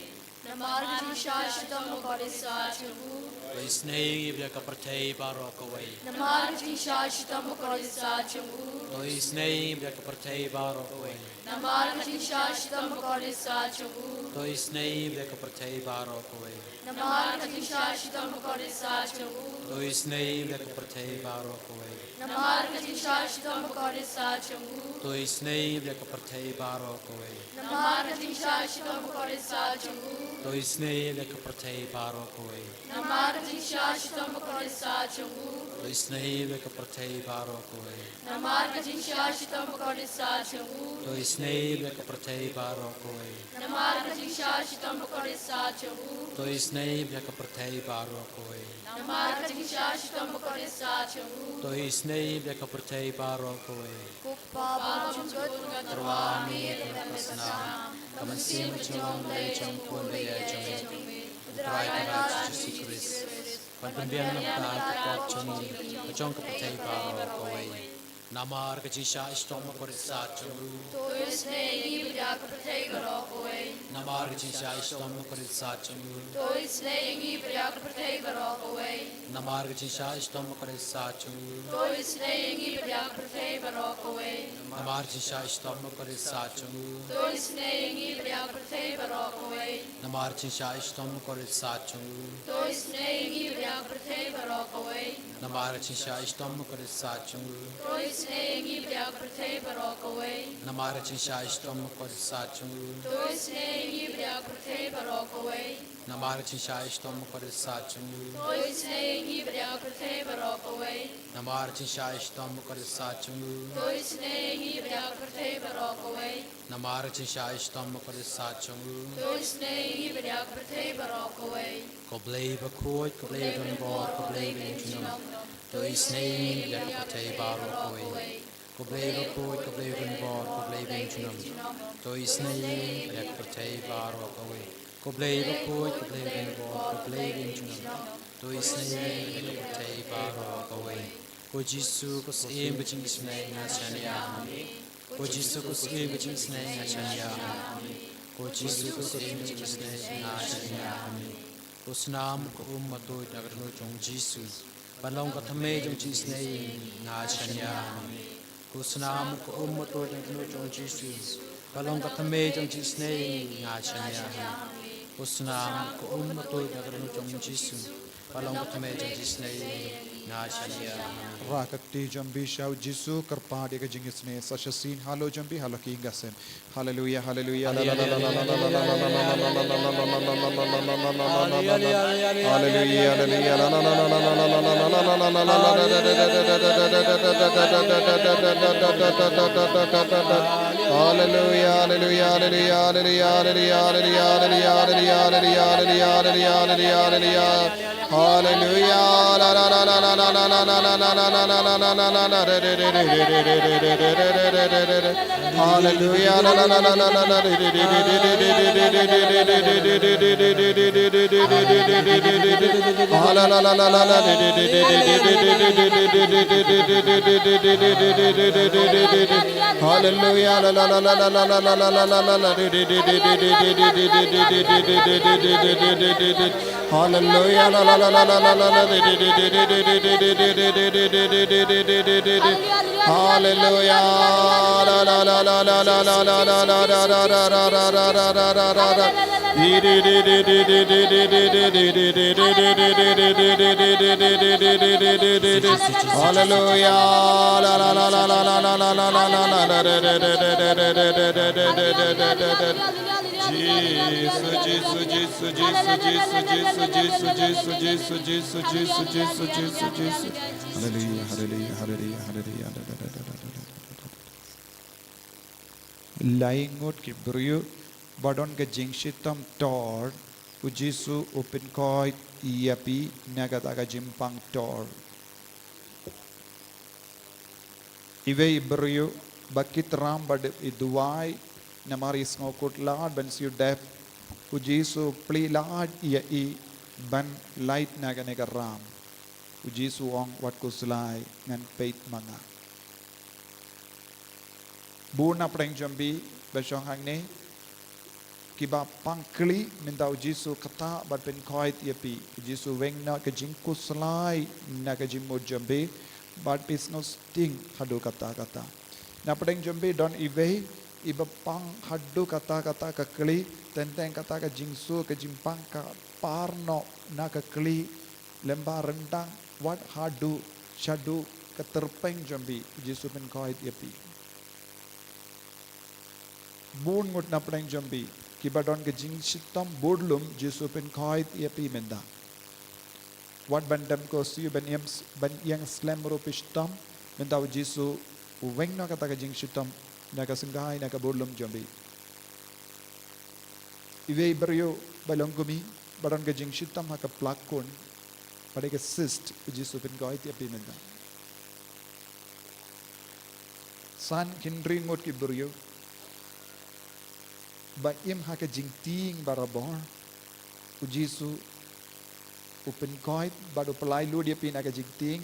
Namar ka jingshah shitom bakordit sat jong u. To isynei ïa ngi bad ïa ka pyrthei baroh kawei. Namar ka jingshah shitom bakordit sat jong u. To isynei ïa ngi bad ïa ka pyrthei baroh kawei. Namar ka jingshah shitom bakordit sat jong u. To isynei ïa ngi bad ïa ka pyrthei baroh kawei. Namar ka jingshah shitom bakordit sat jong u. To isynei ïa ngi bad ïa ka pyrthei baroh kawei. Namar ka jingshah shitom bakordit sat jong u. To isynei ïa ngi bad ïa ka pyrthei baroh kawei. Namar ka jingshah shitom bakordit sat jong u. To isynei ïa ngi bad ïa ka pyrthei baroh kawei. Namar ka jingshah shitom bakordit sat jong u. To isynei ïa ngi bad ïa ka pyrthei baroh kawei. Namar ka jingshah shitom bakordit sat jong u. To isynei ïa ngi bad ïa ka pyrthei baroh kawei. Namar ka jingshah shitom bakordit sat jong u. To isynei ïa ngi bad ïa ka pyrthei baroh kawei. Namar ka jingshah shitom bakordit sat jong u. To isynei ïa ngi bad ïa ka pyrthei baroh kawei. Ko Kpa bymjukut, nga tyrwa ha me, kmen bad ka snam, ka mynsiem ka jinglong Blei jong u Khun baieit jong ngi, U Trai Kynrad Jisu Khrist, ban pynbiang na ka bynta ki pop jong ngi bad jong ka pyrthei baroh kawei. Namar ka jingshah shitom bakordit sat jong u. To isynei ïa ngi bad ïa ka pyrthei baroh kawei. Namar ka jingshah shitom bakordit sat jong u. To isynei ïa ngi bad ïa ka pyrthei baroh kawei. Namar ka jingshah shitom bakordit sat jong u. To isynei ïa ngi bad ïa ka pyrthei baroh kawei. Namar ka jingshah shitom bakordit sat jong u. To isynei ïa ngi bad ïa ka pyrthei baroh kawei. Namar ka jingshah shitom bakordit sat jong u. To isynei ïa ngi bad ïa ka pyrthei baroh kawei. Namar ka jingshah shitom bakordit sat jong u. To isynei ïa ngi bad ïa ka pyrthei baroh kawei. Namar ka jingshah shitom bakordit sat jong u. To isynei ïa ngi bad ïa ka pyrthei baroh kawei. Namar ka jingshah shitom bakordit sat jong u. To isynei ïa ngi bad ïa ka pyrthei baroh kawei. Namar ka jingshah shitom bakordit sat jong u. To isynei ïa ngi bad ïa ka pyrthei baroh kawei. Namar ka jingshah shitom bakordit sat jong u. To isynei ïa ngi bad ïa ka pyrthei baroh kawei. Ko Blei bakhuid, ko Blei badonbor, ko Blei ba im junom. To isynei ïa ngi bad ïa ka pyrthei baroh kawei. Ko Blei bakhuid, ko Blei badonbor, ko Blei ba im junom. To isynei ïa ngi bad ïa ka pyrthei baroh kawei. Ko Blei bakhuid, ko Blei badonbor, ko Blei ba im junom. To isynei ïa ngi bad ïa ka pyrthei baroh kawei. Ko Jisu, ko Syiem ka jingisynei, nga shaniah ha me. Ko Jisu, ko Syiem ka jingisynei, nga shaniah ha me. Ko Jisu, ko Syiem ka jingisynei, nga shaniah ha me. Ko Snam, ko um ba tuid na ka dohnud jong u Jisu, ban long ka thymmei jong ka jingisynei, nga shaniah ha me. Ko Snam, ko um ba tuid na ka dohnud jong u Jisu, ban long ka thymmei jong ka jingisynei, nga shaniah ha me. Ko Snam, ko um ba tuid na ka dohnud jong u Jisu, ban long ka thymmei jong ka jingisynei, nga shaniah ha me. Rah ka kti jong phi sha u Jisu, kyrpad ïa ka jingisynei sa shisien halor jong phi halor ki ïing ki sem. Haleluia, haleluia. Haleluia, haleluia, haleluia. Hallelujah. Hallelujah. Hallelujah. Hallelujah. Hallelujah, hallelujah, hallelujah, hallelujah. Lai ngut ki briew ba don ka jingshitom tor, u Jisu u pynkoit ïa phi na kata ka jingpang tor. Iwei i briew ba kit ram ba dep i duwai, namar i sngewkhuslai ban siew dep, u Jisu plie lad ïa i ban lait na kane ka ram. U Jisu u ong, wat khuslai, ngan peit ma nga. Bun na pdeng jong phi ba shong hangne, kiba pang kli mynta u Jisu kata bad pynkoit ïa phi. U Jisu weng na ka jingkhuslai na ka jingmut jong phi bad phi sngewsting haduh katta katta. Na pdeng jong phi don iwei iba pang haduh katta katta ka kli, teng teng kata ka jingsuk ka jingpang ka par noh na ka kli, lyngba ryndang wat haduh shaduh ka tyrpeng jong phi, u Jisu pynkoit ïa phi. Bun ngut na pdeng jong phi kiba don ka jingshitom budlum, u Jisu pynkoit ïa phi mynta. Wat ban dem ko siew ban ïeng, ban ïeng slem ruh phi shitom, mynta u Jisu u weng noh kata ka jingshitom na ka syngkai na ka budlum jong phi. Iwei i briew ba long kumne, ba don ka jingshitom ha ka plakun, ba dei ka cyst, u Jisu pynkoit ïa phi mynta. San hynriew ngut ki briew ba im ha ka jingtieng barabor, u Jisu u pynkoit bad u pynlait lut ïa phi na ka jingtieng.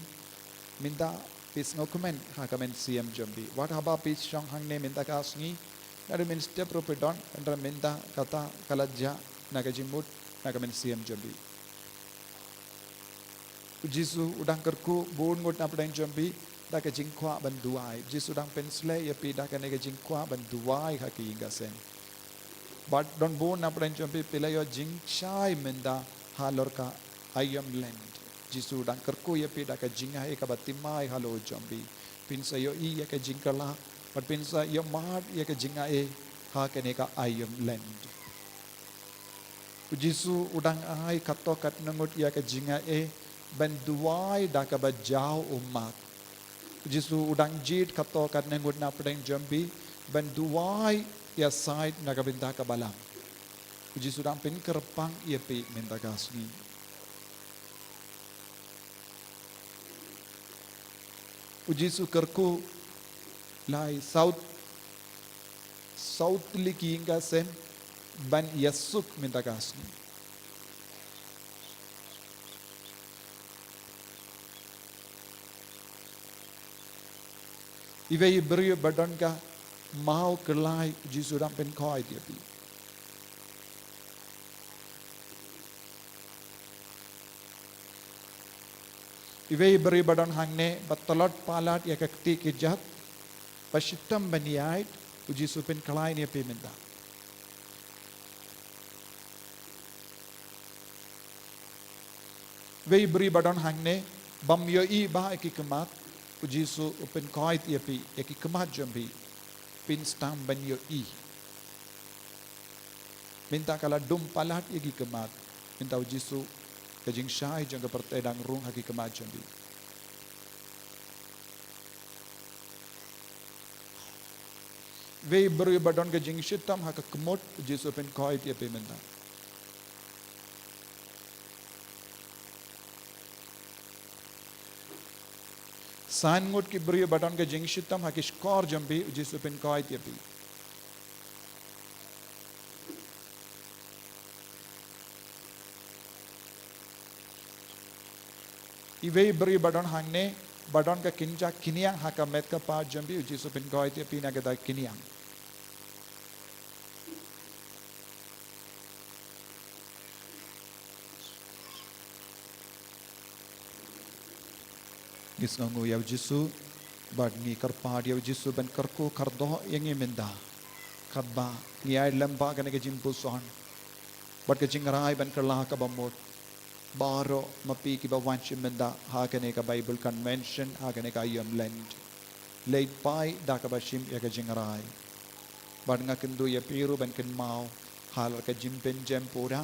Mynta phi sngewkmen ha ka mynsiem jong phi. Wat haba phi shong hangne mynta ka sngi, naduh mynstep ruh phi don, hynrei mynta kata ka la jah na ka jingmut na ka mynsiem jong phi. U Jisu u dang kyrkhu bun ngut na pdeng jong phi da ka jingkwah ban duwai. U Jisu u dang pynshlei ïa phi da kane ka jingkwah ban duwai ha ka ïing ka sem. Bad don bun na pdeng jong phi, phi la ïoh jingshai mynta halor ka aïom lent. U Jisu u dang kyrkhu ïa phi da ka jingai kaba thymmai halor jong phi. Phin sa ïohi ïa ka jingkylla bad phin sa ïohmad ïa ka jingai ha kane ka aïom lent. U Jisu u dang ai katto katne ngut ïa ka jingai ban duwai da kaba jaw ummat. U Jisu u dang jied katto katne ngut na pdeng jong phi ban duwai ïasaid na ka bynta ka balang. U Jisu u dang pynkyrpang ïa phi mynta ka sngi. U Jisu u kyrkhu lai saw, saw tylli ki ïing ka sem ban ïasuk mynta ka sngi. Iwei i briew ba don ka maw kyllai, u Jisu u dang pynkhoit ïa phi. Iwei i briew ba don hangne ba tlot palat ïa ka kti kjat, ba shitom ban ïaid, u Jisu u pynkhlaiñ ïa phi mynta. Iwei i briew ba don hangne bym ïohi ba ha ki khmat, u Jisu u pynkhoit ïa phi, ïa ki khmat jong phi phin sdang ban ïohi. Mynta ka la dum palat ïa ki khmat. Mynta u Jisu, ka jingshai jong ka pyrthei dang rung ha ki khmat jong phi. Iwei i briew ba don ka jingshitom ha ka khmut, u Jisu u pynkhoit ïa phi mynta. San ngut ki briew ba don ka jingshitom ha ki shkor jong phi, u Jisu u pynkoit ïa phi. Iwei i briew ba don hangne, ba don ka kynja kynïang ha ka met ka phad jong phi, u Jisu u pynkoit ïa phi na kata ka kynïang. Ngi sngewnguh ïa u Jisu, bad ngi kyrpad ïa u Jisu ban kyrkhu kyrdoh ïa ngi mynta. Katba ngi ai lem bad kane ka jingpuson bad ka jingrai ban kylla kaba mut. Baroh ma phi kiba wan shim mynta ha kane ka Bible Convention, ha kane ka aïom Lent, leit phai da kaba shim ïa ka jingrai. Bad nga kynduh ïa phi ruh ban kynmaw halor ka jingpynjem pura.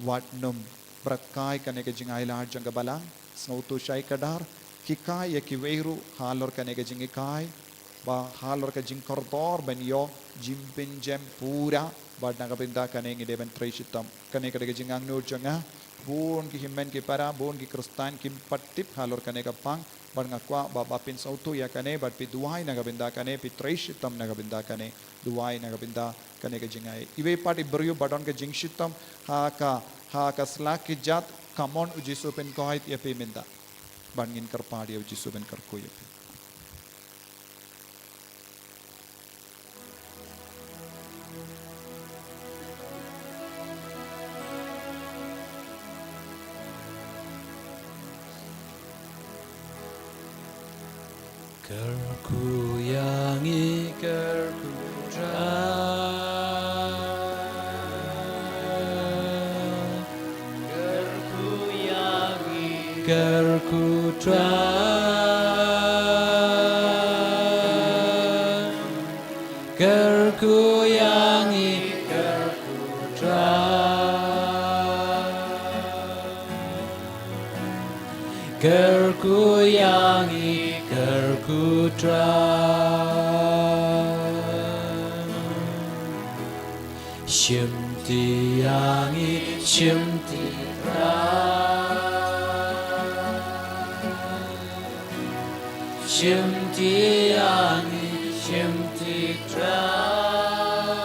Wat nym bret kai kane ka jingailad jong ka Balang. Sngewthuh shai kdar, hikai ïa kiwei ruh halor kane ka jinghikai, ba halor ka jingkordor ban ïoh jingpynjem pura. Bad na ka bynta kane ngi dei ban trei shitom. Kane ka dei ka jingangnud jong nga. Bun ki hynmen ki para, bun ki Khristan kim pat tip halor kane ka pang. Bad nga kwah ba, ba phin sngewthuh ïa kane, bad phi duwai na ka bynta kane, phi trei shitom na ka bynta kane, duwai na ka bynta kane ka jingai. Iwei pat i briew ba don ka jingshitom ha ka, ha ka sla kjat, come on, u Jisu u pynkoit ïa phi mynta. Bad ngin kyrpad ïa u Jisu ban kyrkhu ïa phi. Kyrkhu ïa ngi, kyrkhu Trai. Kyrkhu ïa ngi, kyrkhu Trai. Kyrkhu ïa ngi, kyrkhu Trai. Kyrkhu ïa ngi, kyrkhu Trai. Shim ti ïa ngi, shim ti Trai. Shim ti ïa ngi, shim ti Trai.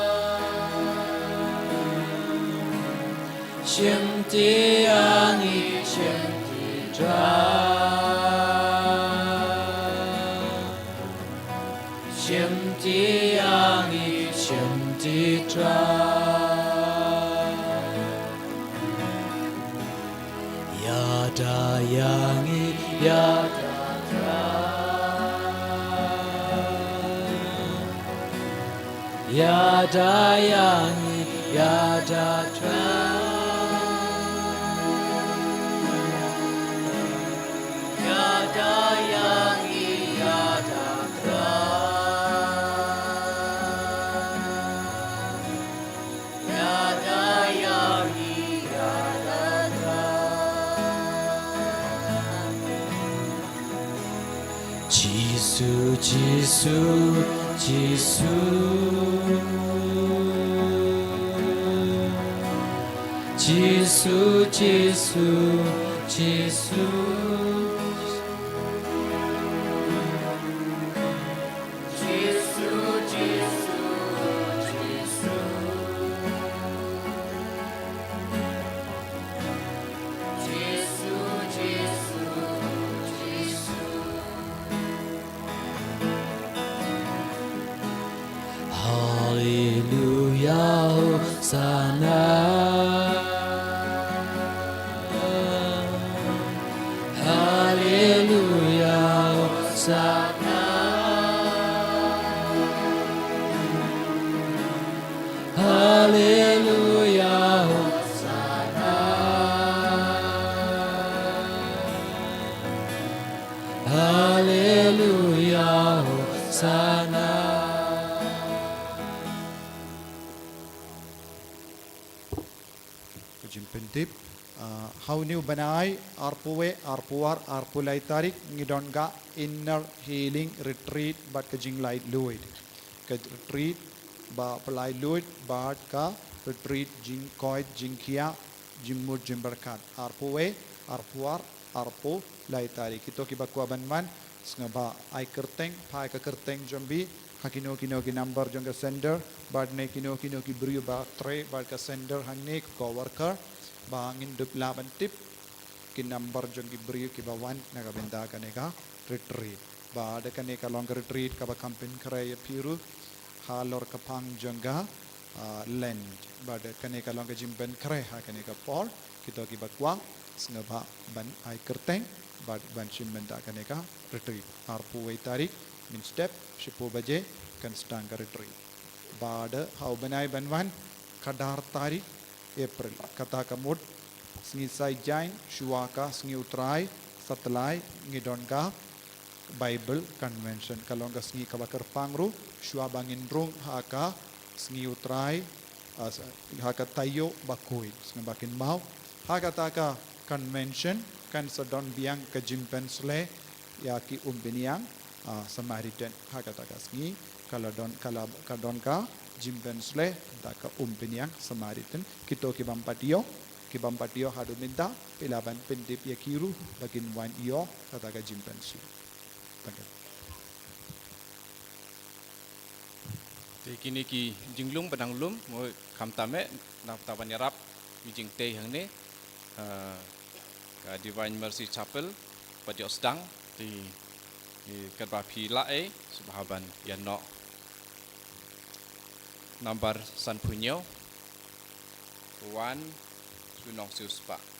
Shim ti ïa ngi, shim ti Trai. Shim ti ïa ngi, shim ti Trai. Ïada ïa ngi, ïada Trai. Ïada ïa ngi, ïada Trai. Ïada ïa ngi, ïada Trai. Ïada ïa ngi, ïada Trai. Jisu, Jisu, Jisu. Jisu, Jisu, Jisu. Jisu, Jisu, Jisu. Jisu, Jisu, Jisu. Haleluya, Hosana. Haleluya, Hosana. Haleluya, Hosana. Haleluya, Hosana. Ka jingpyntip, ah, ha une u bnai, arphew wei, arphew ar, arphew lai tarik, ngi don ka Inner Healing Retreat bad ka jinglaitluid. Ka retreat ba pyllait luid bad ka retreat jingkoit jingkhiah, jingmut jingpyrkhat. Arphew wei, arphew ar, arphew lai tarik. Kito kiba kwah ban wan, Sngewbha ai kyrteng, phai ka kyrteng jong phi ha kino kino ki number jong ka center, bad ne kino kino ki briew ba trei bad ka center hangne, ki co-worker, ba ngin dup lah ban tip ki number jong ki briew kiba wan na ka bynta kane ka retreat. Bad kane ka long ka retreat kaba kham pynkhreh ïa phi ruh halor ka phang jong ka, ah, Lent. Bad kane ka long ka jingpynkhreh ha kane ka por. Kito kiba kwah sngewbha ban ai kyrteng bad ban shim bynta kane ka retreat. Arphew wei tarik mynstep shiphew baje kan sdang ka retreat. Bad ha u bnai ban wan, ka ar tarik April, kata ka mut sngi Saitjaiñ, shuwa ka sngi U Trai, Satlai, ngi don ka Bible Convention. Ka long ka sngi kaba kyrpang ruh, shuwa ba ngin rung ha ka sngi U Trai, ah, s-, ha ka taïew bakhuid, sngewbha kynmaw. Ha kata ka convention kan sa don biang ka jingpynshlei ïa ki umphniang, ah, Samaritan. Ha kata ka sngi ka la don, ka la, ka don ka jingpynshlei da ka umphniang Samaritan. Kito ki bym pat ïoh, ki bym pat ïoh haduh mynta, phi lah ban pyntip ïa ki ruh ba kin wan ïoh kata ka jingpynshlei. Thank you. Te kine ki jinglum ba dang lum, mo, khamtam eh, nangta ban ïarap ïa ki jingtei hangne, ah, ka Divine Mercy Chapel, pat ïoh sdang, te, te katba phi lah eh, sngewbha ban ïa noh. Number sanphew hynñiew, Wan sha u Nongsiewspah.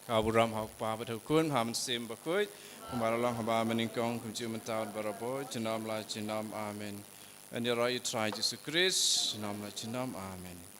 Ka burom ha u Kpa bad ha u Khun, ha u Mynsiem Bakhuid, kumba la long haba mynnyngkong, kumjuh mynta bad barabor, junom la junom. Amen. Yn ïaroh ïa u Trai Jisu Khrist junom la junom. Amen.